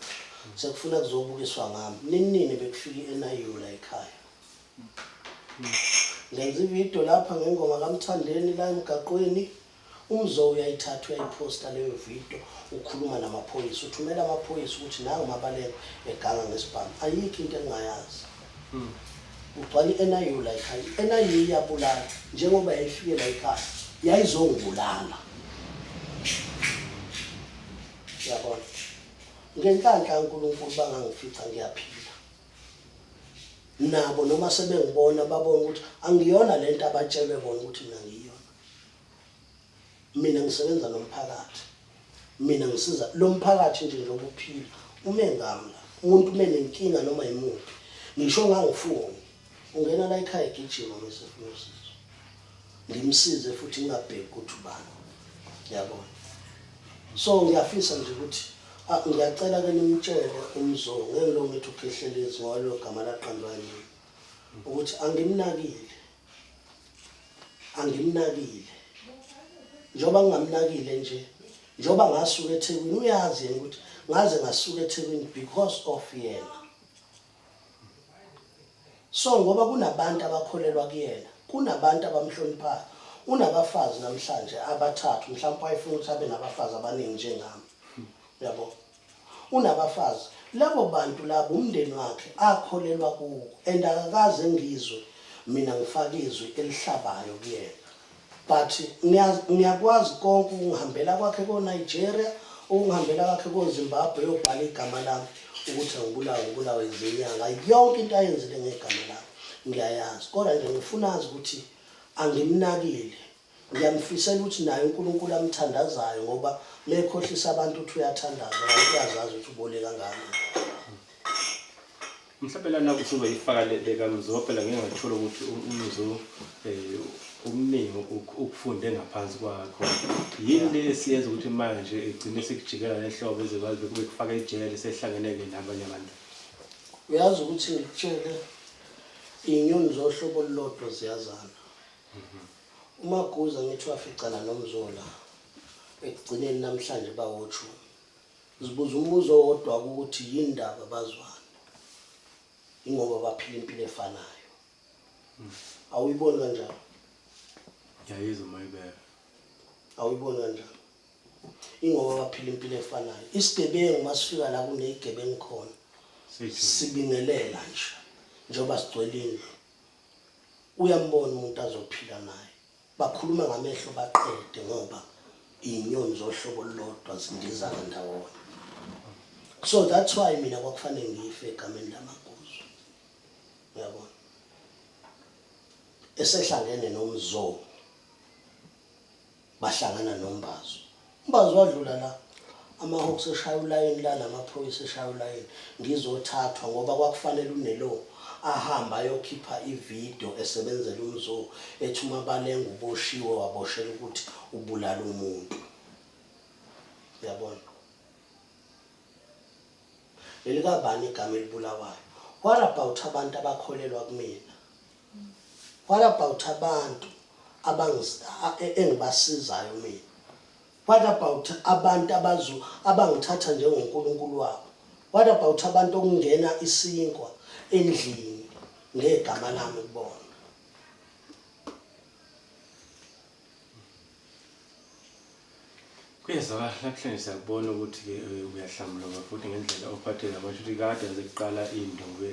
Sekufuna kuzobukiswa ngami. Nini nini bekufika i-NIU la ekhaya. Ngenza ividiyo lapha ngengoma kaMthandeni la emgaqweni. UMzo uyayithatha uyayiphosta leyo video ukhuluma namaphoyisa uthumela amaphoyisa ukuthi nangu Mabalengwe eganga ngesibhamu. Ayikho into engingayazi. Kugcwala i-NIU la ekhaya. I-NIU iyabulala njengoba yayifike la ekhaya yayizongibulala. Uyabona? Ngenhlanhla kaNkulunkulu bangangifica ngiyaphila. Nabo noma sebengibona babona ukuthi angiyona lento abatshelwe bona ukuthi mina ngiyiyona. Mina ngisebenza nomphakathi. Mina ngisiza lo mphakathi nje njengoba uphila ume ngami la. Umuntu uma enenkinga noma yimuphi ngisho ongangifuni ungena la ekhaya egijima uma esefuna usizo. Ngimsize futhi ngingabheki ukuthi ubani. Yabona? So ngiyafisa nje ukuthi ah, ngiyacela ke nimtshele uMzo ngeke ngilokhu ngithi uKhehlelezi ngoba lelo gama laqanjwa yimi ukuthi angimnakile. Angimnakile. Njengoba ngingamnakile nje, njengoba ngasuka eThekwini uyazi yena ukuthi ngaze ngasuka eThekwini because of yena. So ngoba kunabantu abakholelwa kuyena, kunabantu abamhloniphayo, unabafazi namhlanje abathathu, mhlawumpe wayefuna ukuthi abe nabafazi abaningi njengami. Uyabo? Unabafazi. Labo bantu labo umndeni wakhe akholelwa kuwo and akakaze ngizwe mina ngifaka izwi elihlabayo kuyena. But ngiyakwazi konke ukungihambela kwakhe ko Nigeria, ukungihambela kwakhe ko Zimbabwe eyobhala igama lami ukuthi angibulawe ngibulawe izinyanga. Yonke into ayenzile ngegama lami ngiyayazi. Kodwa nje ngifuna azi ukuthi angimnakile. Ngiyamfisela ukuthi naye uNkulunkulu amthandazayo ngoba mekhohlisa abantu uthi uyathandaza kanti uyazazi ukuthi ubole kangakanani. Mhlawumbe lana usuzoyifaka le le kaMzo phela ngeke ngathola ukuthi uMzo eh okuningi ukufunde ngaphansi kwakho. Yini le esiyenza ukuthi manje egcine sekujikela lehlobo ize baze kube kufaka ejele sehlangeneke nabanye abantu? Uyazi ukuthi ngikutshele iy'nyoni zohlobo olulodwa ziyazana. UMaguza ngithi waficana noMzola ekugcineni namhlanje bawotshume. Zibuza umbuzo owodwa ukuthi yini ndaba bazwane. Ingoba baphila impilo efanayo. Awuyiboni kanjalo? Ngiyayizwa uma ibeka. Awuyiboni kanjalo? Ingoba baphila impilo efanayo. Isigebengu masifika la kunezigebengu khona sibingelela nje njengoba sigcwele indlu. Uyambona umuntu azophila naye. Bakhuluma ngamehlo baqede ngoba iy'nyoni zohlobo olulodwa zindiza ndawonye. So that's why mina kwakufanele ngife egameni lamaguzu. Uyabona? Esehlangene noMzo. Bahlangana noMbazo. UMbazo wadlula la amaHawks eshaya ulayini la namaphoyisa eshaya ulayini ngizothathwa ngoba kwakufanele uNelo ahambe ayokhipha ividiyo esebenzela uMzo ethi uMabalengwe uboshiwe waboshelwa ukuthi ubulala umuntu. Uyabona? Elikabani igama elibulawayo? What about abantu abakholelwa kumina? What about abantu engibasizayo mina? What about abantu abazo abangithatha njengoNkulunkulu wabo? What about abantu okungena isinkwa endlini ngegama lami kubona? Kuyezwakala namhlanje siyakubona ukuthi-ke eh, uyahlambuluka futhi ngendlela ophathe ngabantu ukuthi kade zikuqala iy'ndongo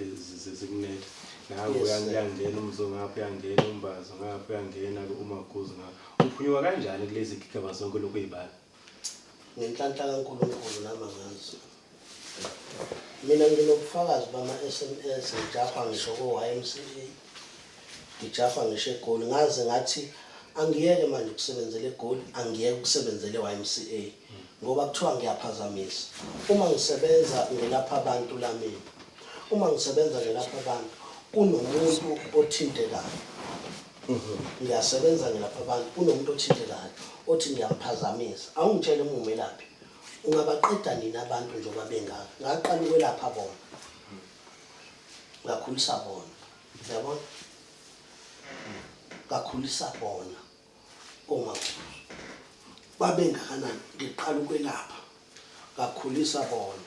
zikunetha nawe uyangena umzo ngapha uyangena umbazo ngapha uyangena umaguzu ngapha uphunyuka kanjani kulezi gigaba zonke lokhu uyibala Ngenhlanhla kaNkulunkulu nami angazi. Mina nginobufakazi bama-SMS ngijahwa ngisho ko-YMCA, ngijahwa ngisho eGoli. Ngaze ngathi angiyeke manje ukusebenzela eGoli, angiyeke ukusebenzela e-YMCA ngoba kuthiwa ngiyaphazamisa. Uma ngisebenza ngelapha abantu la mina, uma ngisebenza ngelapha abantu kunomuntu othintekayo. Ngiyasebenza ngelapha abantu kunomuntu othintekayo othi ngiyamphazamisa. Awungitshele uma umelaphi ungabaqeda nini abantu njengoba bengaka. Ngaqala ukwelapha bona. Ngakhulisa bona. Uyabona? Ngakhulisa bona oMaguzu. Babengakanani ngiqala ukwelapha ngakhulisa bona.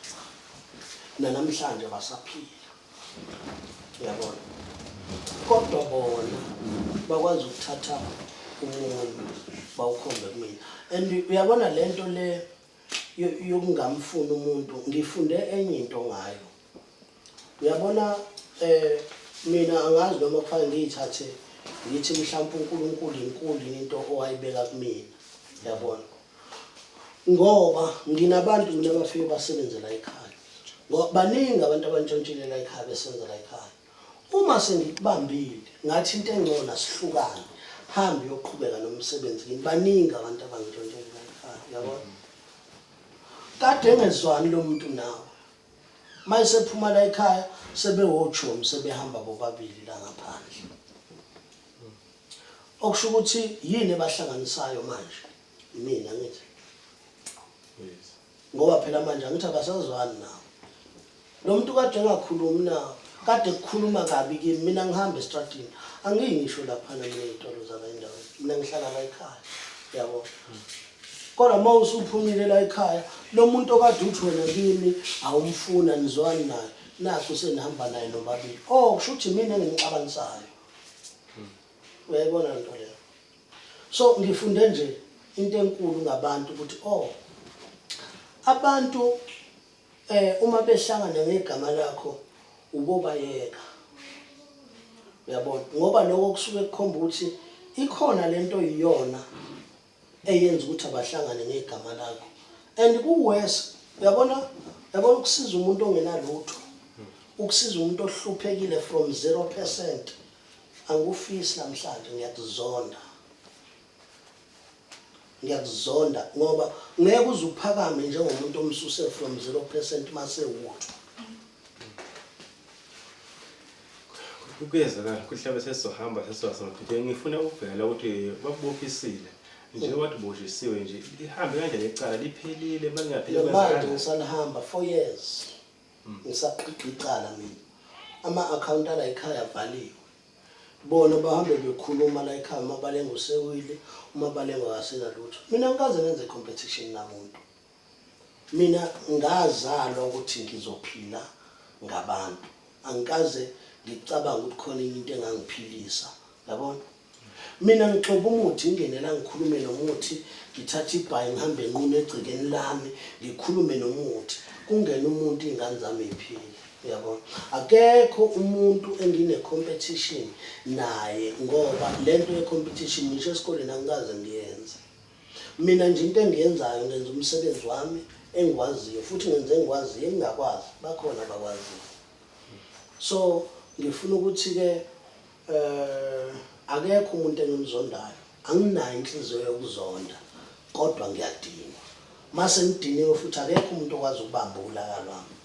Nanamhlanje basaphila. Uyabona? Kodwa bona bakwazi ukuthatha umuntu bawukhombe kumina. And uyabona lento le yokungamfuni umuntu ngifunde enye into ngayo. Uyabona eh mina angazi noma kufanele ngiyithathe ngithi mhlawumbe uNkulunkulu inkulu into owayibeka kumina. Uyabona? Ngoba nginabantu mina abafike basebenze la ekhaya. Ngoba baningi abantu abantshontshile la ekhaya besenza la ekhaya. Uma sengikubambile ngathi into engcono asihlukane hambe uyoqhubeka nomsebenzi kini. Baningi abantu abangintshontshele la ekhaya, uyabona? Kade engezwani lo muntu nawe. Mayesephuma la ekhaya sebewochomi sebehamba bobabili la ngaphandle. Okusho ukuthi yini ebahlanganisayo manje? Imina ngithi. Yes. Ngoba phela manje angithi abasazwani nawe. Lo muntu kade engakhulumi nawe, kade kukhuluma kabi kimi, mina ngihamba estradini. Angiyi ngisho laphana mina ey'tolo zala endaweni. Mina ngihlala la ekhaya. Yabo. Kodwa uma usuphumile la ekhaya, lo muntu okade uthi wena kimi awumfuni anizwani naye, nakhu senihamba naye nobabili. Oh, kusho ukuthi mina engimxabanisayo. Uyayibona lento leyo? So ngifunde nje into enkulu ngabantu ukuthi oh abantu eh uma behlangana ngegama lakho ubobayeka. Uyabona? Ngoba lokho kusuke kukhomba ukuthi ikhona lento iyona eyenza ukuthi abahlangane ngegama lakho. And ku worse, uyabona uyabona ukusiza umuntu ongenalutho. Ukusiza umuntu ohluphekile from 0%. Angikufisi namhlanje ngiyakuzonda. Ngiyakuzonda ngoba ngeke uze uphakame njengomuntu omsuse from 0% mase wutho. Kuyezwakala kuhlabe sesizohamba sesizohamba ngifuna ukubheka ukuthi bakubophisile nje wathi boshisiwe nje lihambe kanjani icala liphelile malingapheli Manje ngisalihamba 4 years. Ngisaqiqa icala mina. Ama account ala ekhaya avaliwe. Bona bahambe bekhuluma la ekhaya uMabalengo usewile, uMabalengo akasena lutho. Mina ngikaze ngenze competition namuntu. Mina ngazalwa ukuthi ngizophila ngabantu. Angikaze ngicabanga ukuthi khona enye into engangiphilisa. Yabona? Mina ngixoba umuthi ngingene la ngikhulume nomuthi ngithathe ibhayi ngihambe nqunu egcekeni lami ngikhulume nomuthi kungene umuntu iy'ngane zami y'phile uyabona akekho umuntu engine competition naye ngoba lento ye competition ngisho esikoleni angikaze ngiyenze mina nje into engiyenzayo ngenza umsebenzi wami engiwaziyo futhi ngenze engikwaziyo engingakwazi bakhona abakwaziyo so ngifuna ukuthi ke Eh akekho umuntu engimzondayo. Anginayo inhliziyo yokuzonda kodwa ngiyadinwa. Mase ngidiniwe futhi akekho umuntu okwazi ukubamba ulaka lwami.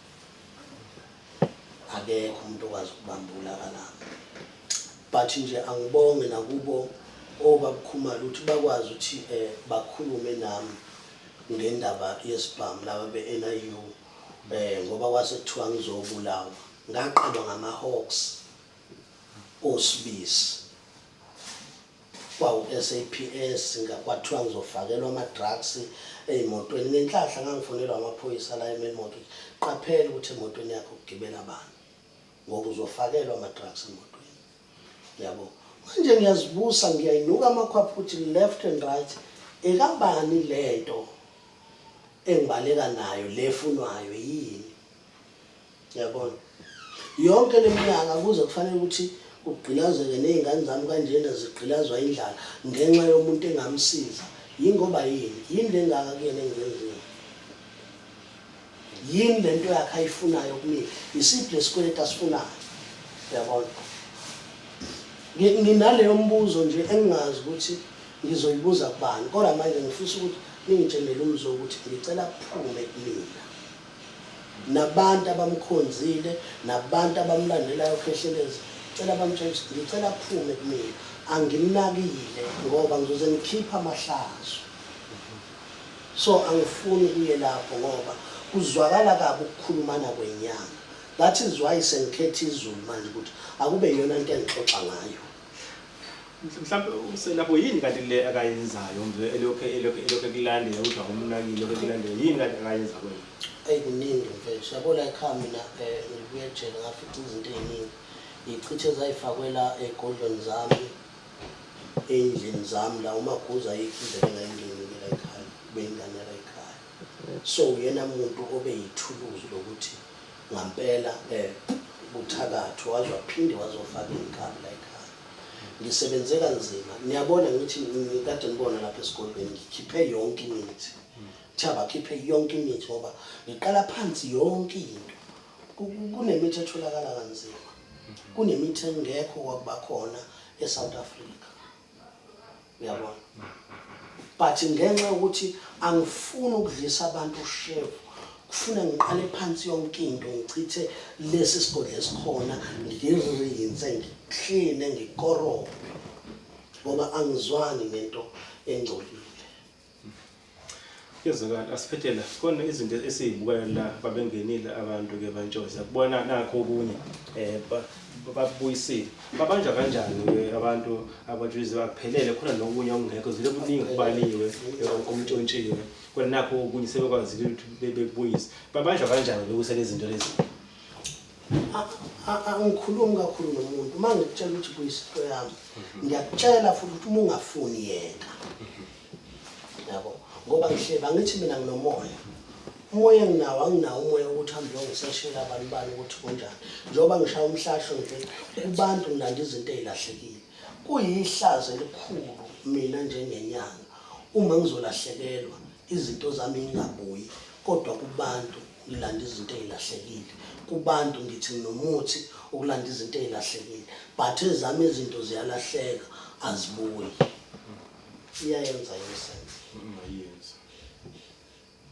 Akekho umuntu okwazi ukubamba ulaka lami. But nje angibonge nakubo obabukhumalo ukuthi bakwazi ukuthi eh bakhulume nami ngendaba yesibhamu laba be-NIU eh ngoba kwase kuthiwa ngizobulawa. Ngaqalwa ngama-Hawks oSibisi kwawu-SAPS kwathiwa ngizofakelwa ama-drugs ey'motweni. Ngenhlahla ngangifonelwa amaphoyisa la eMelmoth ukuthi qaphela ukuthi emotweni yakho kugibela bani ngoba uzofakelwa ama-drugs emotweni. Yabo. Manje ngiyazibusa ngiyayinuka amakhwapha ukuthi left and right ekabani lento engibaleka nayo le efunwayo yini. Yabona? Yonke leminyaka kuze kufanele ukuthi kugqilazeke nezingane zami kanjena zigqilazwa indlala ngenxa yomuntu engamsiza. Yingoba yini? Yini lengaka kuyena engiyenzile? Yini lento yakhe ayifunayo kumina? Isiphi lesikweletu asifunayo? Uyabona? Nginaleyo mbuzo nje engingazi ukuthi ngizoyibuza kubani, kodwa manje ngifisa ukuthi ningitshenele umzo ukuthi ngicela kuphume kumina. Nabantu abamkhonzile nabantu abamlandelayo uKhehlelezi cela bamtshele ukuthi ngicela aphume kumina angimnakile ngoba ngizoze ngikhiphe amahlazo so angifuni kuye lapho ngoba kuzwakala kabi ukukhulumana kwenyanga that is why sengikhetha izulu manje ukuthi akube iyona nto engixoxa ngayo. Mhlawumbe uselapho yini kanti le akayenzayo nje elokhu elokhu elokhu ekulandela ukuthi awumnakile lokhu ekulandela yini kanti akayenza kwena? Eyi kuningi mfethu, yabo la ekhaya mina ngibuye ejele ngafica izinto ey'ningi. Iy'chitho ezayifakwe la ey'godlweni zami, ey'ndlini zami la uMaguza ayikho indlela engayingeni-ke la ekhaya, ubeyingane yala ekhaya. So uyena muntu obe yithuluzi lokuthi ngampela buthakathi waze waphinde wazofaka iy'nkabi la ekhaya. Ngisebenze kanzima, niyabona ngithi ngikade nibona lapha esigodlweni ngikhiphe yonke imithi. Kuthiwa bakhiphe yonke imithi ngoba ngiqala phansi yonke into. Kunemithi etholakala kanzima. Kunemithi engekho kwakuba khona eSouth Africa. Uyabona? But ngenxa yokuthi angifuni ukudlisa abantu ushevu, kufuna ngiqale phansi yonke into ngichithe lesi sigodlo esikhona ngirinse ngikline ngikorobhe ngoba angizwani nento engcolile. Kuyezwakala asiphethe la khona izinto esizibukayo la babengenile abantu ke bantshontsha kubona nakho okunye eh babuyisile babanjwa kanjani ke abantu abatshontshiwe akuphelele khona nokunye okungekho zile kuningi kubaliwe okuntshontshiwe khona nakho okunye sebekwazile ukuthi bebuyise babanjwa kanjani bekusele izinto lezi. Angikhulumi kakhulu nomuntu uma ngikutshela ukuthi buyisa into yami ngiyakutshela futhi ukuthi uma ungafuni yeka yabo ngoba ngihleba ngithi mina nginomoya umoya enginawo anginawo umoya wokuthi hambe uyongiseshela abantu bani ukuthi kunjani njengoba ngishaya umhlahlo nje kubantu ngilanda izinto ey'lahlekile kuyihlazo elikhulu mina njengenyanga uma ngizolahlekelwa izinto zami ngingabuyi kodwa kubantu ngilanda izinto ey'lahlekile kubantu ngithi nginomuthi ukulanda izinto ey'lahlekile but ezami izinto ziyalahleka azibuyi iyayenza yini sense? Ayenzi.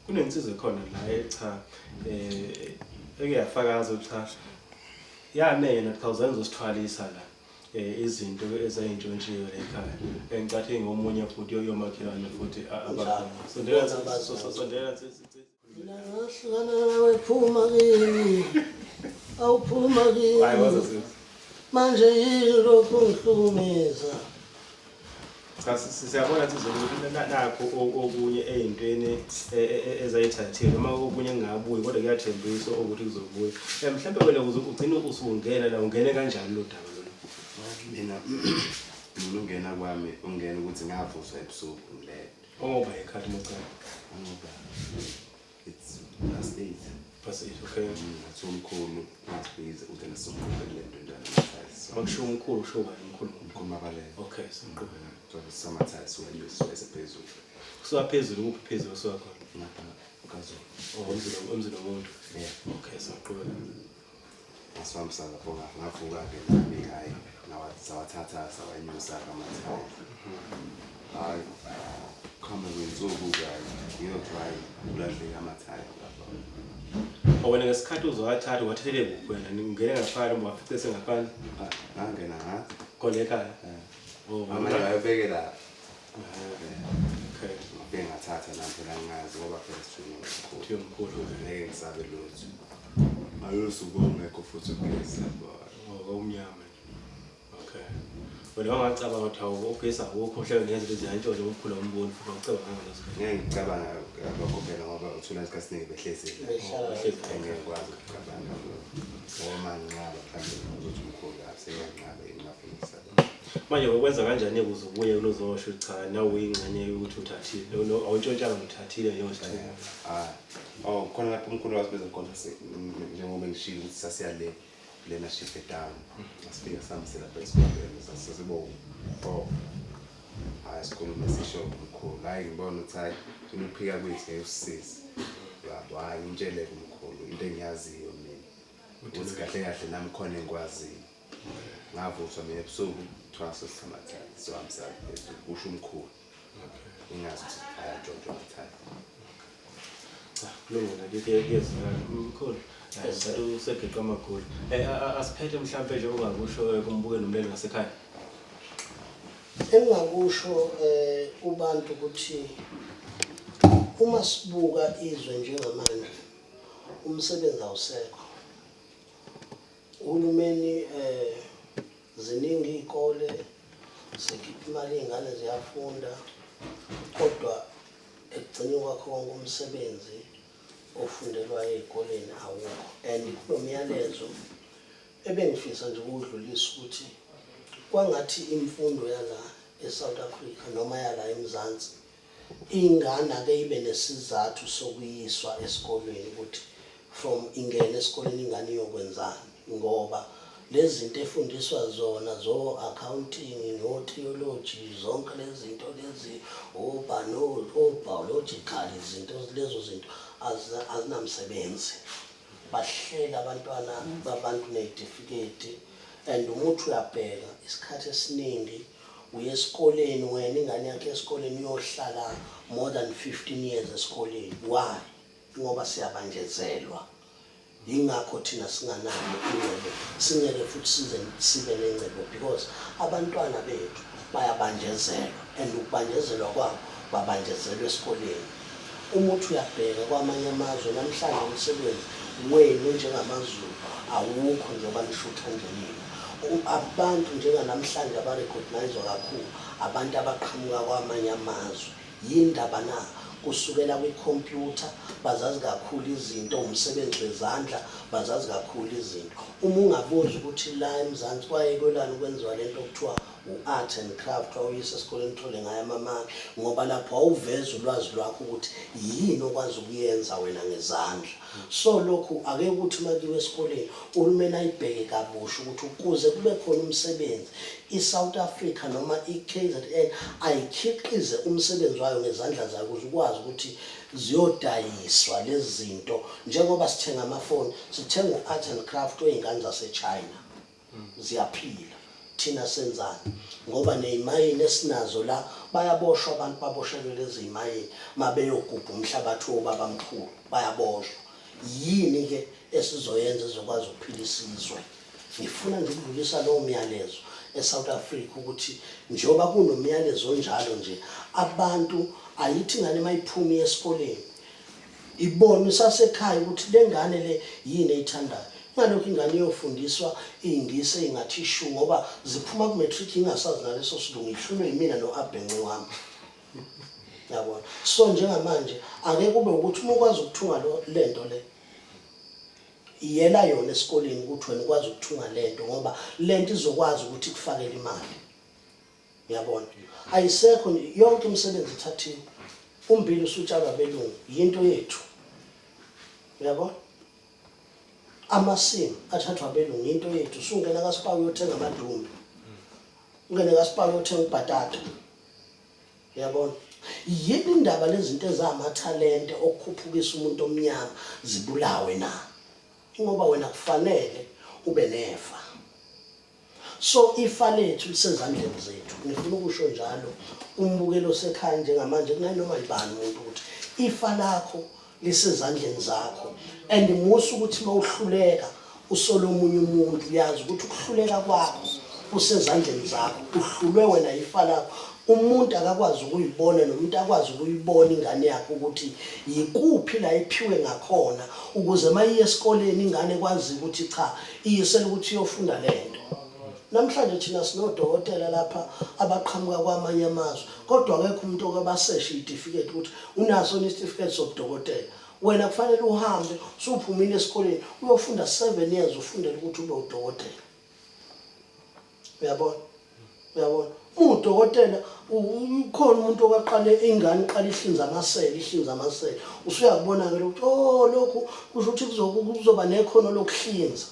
Kunensizwa ekhona la cha eh eke yafakaza ukuthi cha yame yena cha uzange uzosithwalisa la eh izinto ezayintshontshiwe la ekhaya. Engicathi ngomunye futhi yomakhelwane futhi abakhona. Sondela sondela. Mina ngahlukana nawe phuma kimi. Awuphuma kimi. Hayi waza sisi. Manje yini lokhu ungihlukumeza? Cha siyabona ukuthi ukuthi nakho okunye ey'ntweni ezayithathiwe noma okunye kungabuyi kodwa kuyathembisa ukuthi kuzobuya. Mhlawumbe wena uze ugcine usungena la ungene kanjani lo daba lolu? Mina mina ungena kwami ungena ukuthi ngavuswa ebusuku ngilele. Ngoba ikhathi mocala. Ngoba it's past 8. Past 8, okay. Ngathi umkhulu wasibiza uthi nasomqhubele lento njalo amathayi. Makushiwo umkhulu usho bani umkhulu? Umkhulu Mabaleka. Okay, somqhubeka. Samathayi suka phezulu. Kusuka phezulu kuphi phezulu kusuka khona? Ngapha kaZulu. Oh, emzini emzini womuntu. Yeah. Okay, somqhubeka. Ngasihambisa lapho ngavuka-ke nami hhayi sawathatha sawanyusa-ke amathayi. Hhayi kuhambe kwey'nsuku-ke hhayi ngiyothi hhayi kulahleke amathayi lapha. Wena ngesikhathi uzowathatha uwathathele kuphi wena? Ngingene ngaphandle noma wafice sengaphandle? Ah, ngangena ngathi. Khona ekhaya? Oh, Amanye ayobeke lapha. Okay. Ngafike ngathatha nami phela ngingazi ngoba phela sithunywe umkhulu. Kuthiwa umkhulu. Ngeke ngisabe lutho. Ngalolo suku ongekho futhi ugesi lapho. Oh, kwakumnyama nje. Okay. Wena wangacabanga ukuthi hawu ugesi awukho mhlawumbe ngezinto ziyantshontsha umkhulu awumboni futhi wawucabanga ngaleso sikhathi. Ngeke ngicabanga lokho phela ngoba uthola isikhathi esiningi behlezi la. Behlala Behlezi. Ngeke ngikwazi ukucabanga lokho. Ngoba uma nginqaba mhlawumbe uzothi umkhulu aseyanqaba ingafundisa. Manje ukwenza kanjani ukuze ubuye kulozosho ukuthi cha nawe uyingxenye yokuthi uthathile awuntshontshanga uthathile njengosithunywa. Ah, oh khona lapho umkhulu wasibiza khona njengoba ngishilo ukuthi sasiya le lena shift down. Asifika sihambise lapha esikoleni sasibo oh. Hayi sikhulume sisho umkhulu. Hayi ngibona ukuthi hayi thina ukuphika kwethu ngeke usisize. Yabo hayi ngimtshele umkhulu into engiyaziyo mina. Ukuthi kahle kahle nami khona engikwaziyo. Ngavuswa mina ebusuku kuthiwa sesisamathayi sizohambisa phezulu kusho umkhulu. Ngingazi ukuthi ayantshontsha amathayi. Cha, kulungile ke kuyezwakala. Mkhulu. Ngicela usegeqa amagula. Asiphethe mhlambe nje ongakusho kumbuke nomlelo ngasekhaya. Engingakusho kubantu ukuthi uma sibuka izwe njengamanje umsebenzi awusekho. Uhulumeni ziningi iy'kole Sikhipha imali, iy'ngane ziyafunda, kodwa ekugcineni kwakho konke umsebenzi ofundelwayo ey'koleni awukho. And kunomyalezo ebengifisa nje ukuwudlulisa ukuthi kwangathi imfundo yala e-South Africa noma yala eMzansi, ingane ake ibe nesizathu sokuyiswa esikolweni, ukuthi from ingene esikoleni ingane iyokwenzani, ngoba lezi zinto efundiswa zona zo-accounting no-theology, zonke lezi zinto lezi o-biological, izinto lezo zinto azinamsebenzi. Bahlela abantwana babantu ney'tifiketi, and uma uthi uyabheka isikhathi esiningi uye esikoleni wena, ingane yakho esikoleni iyohlala more than 15 years esikoleni. Why? Ngoba siyabanjezelwa. Yingakho thina singanayo ingcebo, singeke futhi size sibe nengcebo, because abantwana bethu bayabanjezelwa, and ukubanjezelwa kwabo babanjezelwa esikoleni. Uma uthi uyabheka kwamanye amazwe namhlanje, umsebenzi wenu njengamaZulu awukho njengoba nishutha nje nina. Abantu njenganamhlanje aba-recognise-wa kakhulu abantu abaqhamuka kwamanye amazwe. Yindaba na? Kusukela kwikhompyutha bazazi kakhulu izinto, umsebenzi wezandla bazazi kakhulu izinto. Uma ungabuza ukuthi la eMzansi kwayekwelani ukwenziwa lento okuthiwa u-art and craft, wawuyisa esikoleni uthole ngayo amamaki, ngoba lapho wawuveza ulwazi lwakho ukuthi yini okwazi ukuyenza wena ngezandla. So lokhu ake ukuthi uma kuyiwa esikoleni uhulumeni ayibheke kabusha ukuthi ukuze kube khona umsebenzi, i-South Africa noma i-KZN ayikhiqize umsebenzi wayo ngezandla zayo, ukuze ukwazi ukuthi ziyodayiswa lezi zinto. Njengoba sithenga amafoni, sithenga u-art and craft wey'ngane zase-China, ziyaphila. Thina senzani? Ngoba ney'mayini esinazo la, bayaboshwa abantu, baboshelwe lezi y'mayini mabeyogubha umhlabathi wobabamkhulu, bayaboshwa. Yini-ke esizoyenza ezokwazi ukuphila isizwe? Ngifuna nje ukudlulisa lowo myalezo e-South Africa ukuthi njengoba kunomyalezo onjalo nje, abantu ayithi ingane mayiphuma iye esikoleni ibone isasekhaya ukuthi le ngane le yini eyithandayo. Ngalokho ingane iyofundiswa iy'ngisi ey'ngathi shu, ngoba ziphuma ku-matric ingasazi naleso silungu, ihlulwe yimina no-abhenci wami, yabona. So njengamanje ake kube ukuthi uma ukwazi ukuthunga lento le, iyela yona esikoleni ukuthi wena ukwazi ukuthunga lento, ngoba lento izokwazi ukuthi ikufakele imali, uyabona. Ayisekho nje, yonke imisebenzi ithathiwe. Umbila usutshalwa abelungu, yinto yethu, uyabona. Amasimu athathwa abelungu, into yethu. Usungena kaSpar uyothenga amadumbe, ungene kaSpar uyothenga ubhatata, uyabona. Yini indaba lezi zinto ezamathalente okukhuphukisa umuntu omnyama zibulawe na? Ngoba wena kufanele ube nefa. So ifa lethu lisezandleni zethu. Ngifuna ukusho njalo umbukelo osekhaya njengamanje kunanoma yibani umuntu ukuthi ifa lakho lisezandleni zakho, and musa ukuthi mawuhluleka usole omunye umuntu. Uyazi ukuthi ukuhluleka kwakho kusezandleni zakho, uhlulwe wena ifa lakho. Umuntu akakwazi ukuyibona, nomuntu akwazi ukuyibona ingane yakhe ukuthi yikuphi la iphiwe ngakhona, ukuze mayiye esikoleni ingane kwazi ukuthi cha, iyisela ukuthi iyofunda lento. Namhlanje thina sinodokotela lapha abaqhamuka kwamanye amazwe, kodwa akekho umuntu oke baseshe iy'tifiketi ukuthi unaso isitifiketi sobudokotela. Wena kufanele uhambe usuphumile esikoleni uyofunda 7 years, ufundele ukuthi ube udokotela, uyabona, uyabona. Udokotela ukhona umuntu okaqale ingane iqala ihlinza amasele, ihlinza amasele, usuyakubona-ke ukuthi oh, lokhu kusho ukuthi kuzoba nekhono lokuhlinza.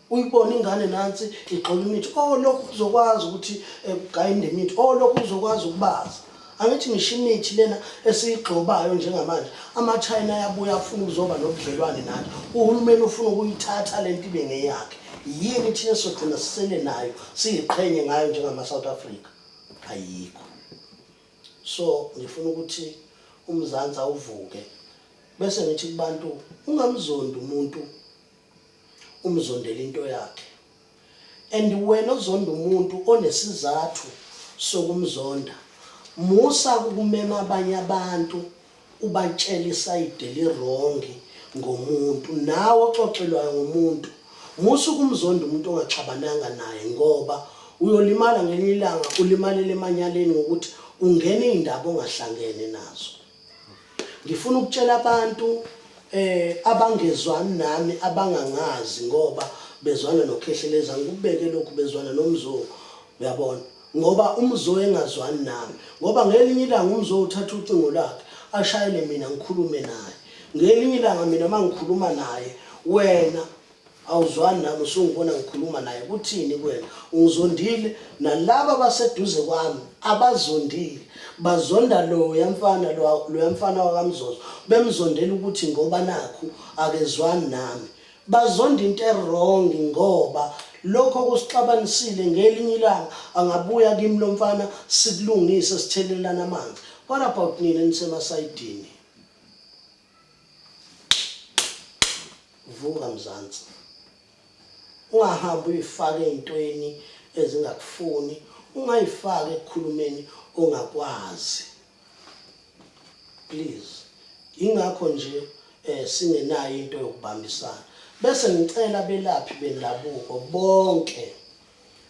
Uyibona ingane nansi igxoba imithi, oh, lokhu kuzokwazi ukuthi kugayinde imithi, oh, lokhu kuzokwazi ukubaza. Angithi ngisho imithi lena esiyigxobayo njengamanje, ama-China ayabuya afuna ukuzoba nobudlelwane nathi. Uhulumeni ufuna ukuyithatha lento ibe ngeyakhe. Yini thina esizogcina sisele nayo siyiqhenye ngayo njengama-South Africa? Ayikho. So ngifuna ukuthi uMzansi awuvuke, bese ngithi kubantu ungamzondi umuntu, umzondela into yakhe. And wena ozonda umuntu onesizathu sokumzonda, musa ukumema abanye abantu ubatshela i-side eli-wrong ngomuntu. Nawe oxoxelwayo ngomuntu, musa ukumzonda umuntu ongaxabananga naye, ngoba Uyolimala ngelinye ilanga ulimalele emanyaleni ngokuthi ungene iy'ndaba ongahlangene nazo. Ngifuna ukutshela abantu eh abangezwani nami abangangazi ngoba bezwana noKhehlelezi angikubeke lokhu bezwana noMzo uyabona ngoba uMzo engazwani nami ngoba ngelinye ilanga uMzo uthatha ucingo lwakhe ashayele mina ngikhulume naye ngelinye ilanga mina mangikhuluma naye wena Awuzwani nami usungibona ngikhuluma naye kuthini kuwena ungizondile nalaba abaseduze kwami abazondile bazonda loya mfana loya mfana wakaMzozo bemzondela ukuthi ngoba nakhu akezwani nami bazonda into e-wrong ngoba lokho kusixabanisile ngelinye ilanga angabuya kimi lo mfana sikulungise sithelelana amanzi what about nina enisemasayidini Vuka Mzansi. Ungahambi uyifake ey'ntweni ezingakufuni, ungayifaki ekukhulumeni ongakwazi. Please. Yingakho nje eh singenayo into yokubambisana. Bese ngicela abelaphi bendabuko bonke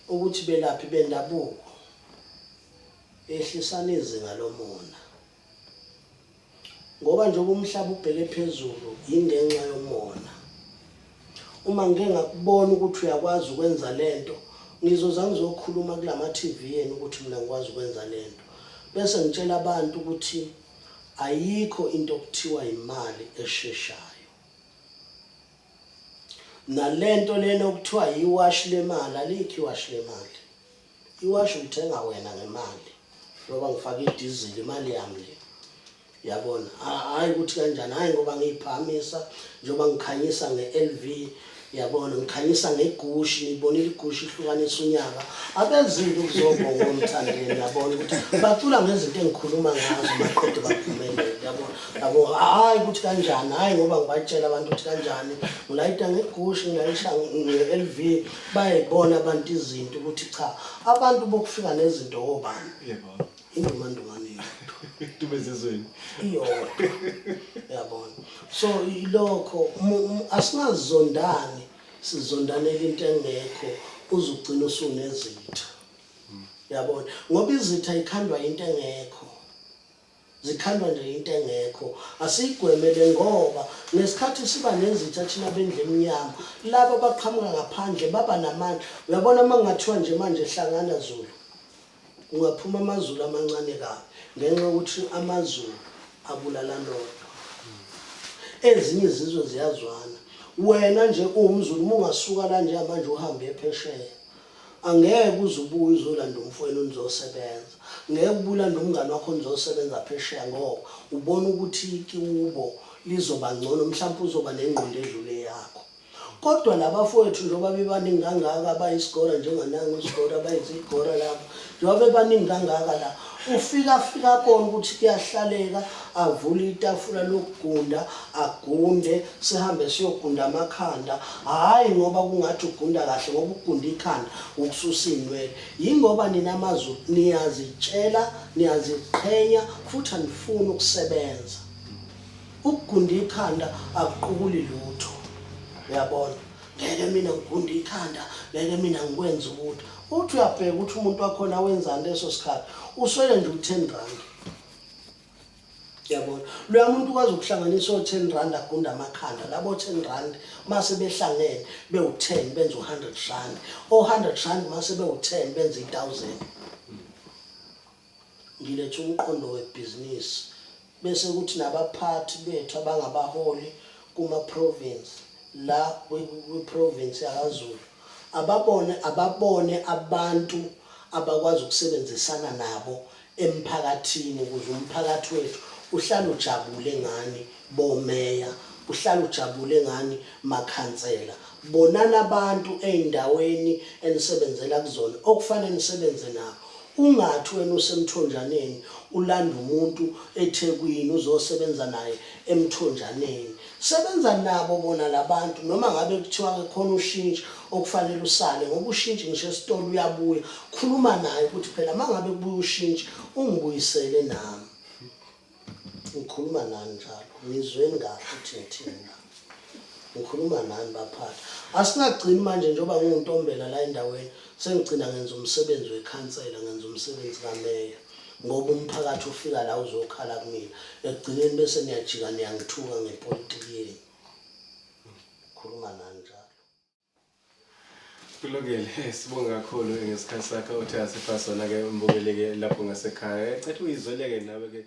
ukuthi belaphi bendabuko ehlisani izinga lomona. Ngoba njengoba umhlaba ubheke phezulu yingenxa yomona. Uma ngike ngakubona ukuthi uyakwazi ukwenza lento, ngizoza ngizokhuluma kulama TV yenu ukuthi mina ngikwazi ukwenza lento. Bese ngitshela abantu ukuthi ayikho into okuthiwa imali esheshayo. Nalento lena okuthiwa yiwashi lemali, alikho iwashi lemali. Iwashi ulithenga wena ngemali ngoba ngifake idizili imali yami le yabona hhayi ukuthi kanjani hhayi ngoba ngiyiphakamisa njengoba ngikhanyisa nge-LV yabona ngikhanyisa ngegushi niyibonile igushi ihlukanisa unyaka abezile ukuzobonga omthandeni yabona ukuthi bacula ngezinto engikhuluma ngazo maqede baphumelele yabona yabo hhayi ukuthi kanjani hhayi ngoba ngibatshela abantu ukuthi kanjani ngilayita ngegushi ngilayisha nge-LV Bayayibona abantu izinto ukuthi cha abantu bokufika nezinto obani. Yebo. Indumandumane yodwa. Dumezizweni. Iyodwa. Yabona. So ilokho asingazondani sizondanela into engekho uzugcina usunezitha. Yabona. Ngoba izitha ikhandwa into engekho. Zikhandwa nje into engekho. Asiyigweme le ngoba ngesikhathi siba nezitha thina bendlu emnyama, laba abaqhamuka ngaphandle baba namandla. Uyabona uma kungathiwa nje manje hlangana Zulu, kungaphuma amaZulu amancane kabi ngenxa yokuthi amaZulu abulalana odwa. Ezinye izizwe ziyazwana. Wena nje uwumZulu uma ungasuka la njengamanje uhambe uye phesheya, Angeke uze ubuye uzolanda umfowenu nizosebenza. Ngeke ubuye ulande umngani wakho nizosebenza phesheya ngoba ubona ukuthi ikubo lizoba ngcono mhlawumpe uzoba nengqondo edlule eyakho. Kodwa labafowethu njengoba bebaningi kangaka abayisigora njenganangu isigora abayizigora lapha njengoba bebaningi kangaka la ufika afika abone ukuthi kuyahlaleka avule itafula lokugunda agunde sihambe siyogunda amakhanda hhayi ngoba kungathi ugunda kahle ngoba ukugunda ikhanda ukususa iy'nwele yingoba nina amaZulu niyazitshela niyaziqhenya futhi anifuni ukusebenza ukugunda ikhanda akuqukuli lutho uyabona ngeke mina ngigunde ikhanda ngeke mina ngikwenze ukuthi uthi uyabheka ukuthi umuntu wakhona wenzani leso sikhathi uswele nje u-ten rand Yabona. Loya muntu ukwazi ukuhlanganisa o-10 rand agunda amakhanda. Labo 10 rand mase behlangene bewu-10 benza u-100 rand. O-100 rand mase bewu-10 benza i-1000. Ngiletha umqondo webhizinisi bese kuthi nabaphathi bethu abangabaholi kuma-province la kwi-province yakaZulu ababone ababone abantu abakwazi ukusebenzisana nabo emphakathini ukuze umphakathi wethu uhlale ujabule ngani bomeya, uhlale ujabule ngani makhansela. Bonani abantu ey'ndaweni enisebenzela kuzona okufanele nisebenze nabo. Ungathi wena useMthonjaneni ulanda umuntu eThekwini uzosebenza naye eMthonjaneni. Sebenza nabo bona labantu noma ngabe kuthiwa ke khona ushintshi okufanele usale ngoba ushintshi ngisho esitolo uyabuya khuluma naye ukuthi phela mangabe kubuya ushintshi ungibuyisele nami ngikhuluma nani njalo ngizweni kahle ukuthi ngithini la. Ngikhuluma nani baphathi. Asingagcini manje njengoba ngiwuNtombela la endaweni sengigcina ngenza umsebenzi wekhansela, ngenza umsebenzi kameya ngoba umphakathi ufika la uzokhala kumina. Ekugcineni bese niyajika niyangithuka ngepolitiki yenu. Khuluma nani njalo. Kulungile, sibonga kakhulu ngesikhathi sakho othe asipha sona-ke umbukeli-ke lapho ngasekhaya. Cetha uyizwele-ke nawe-ke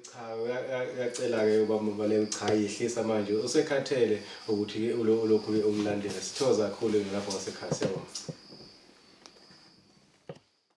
cha uyacela-ke ubaba Mabalengwe cha yehlisa manje usekhathele ukuthi-ke ulokhu-ke umlandela. Sithokoza kakhulu lapho ngasekhaya siyabonga.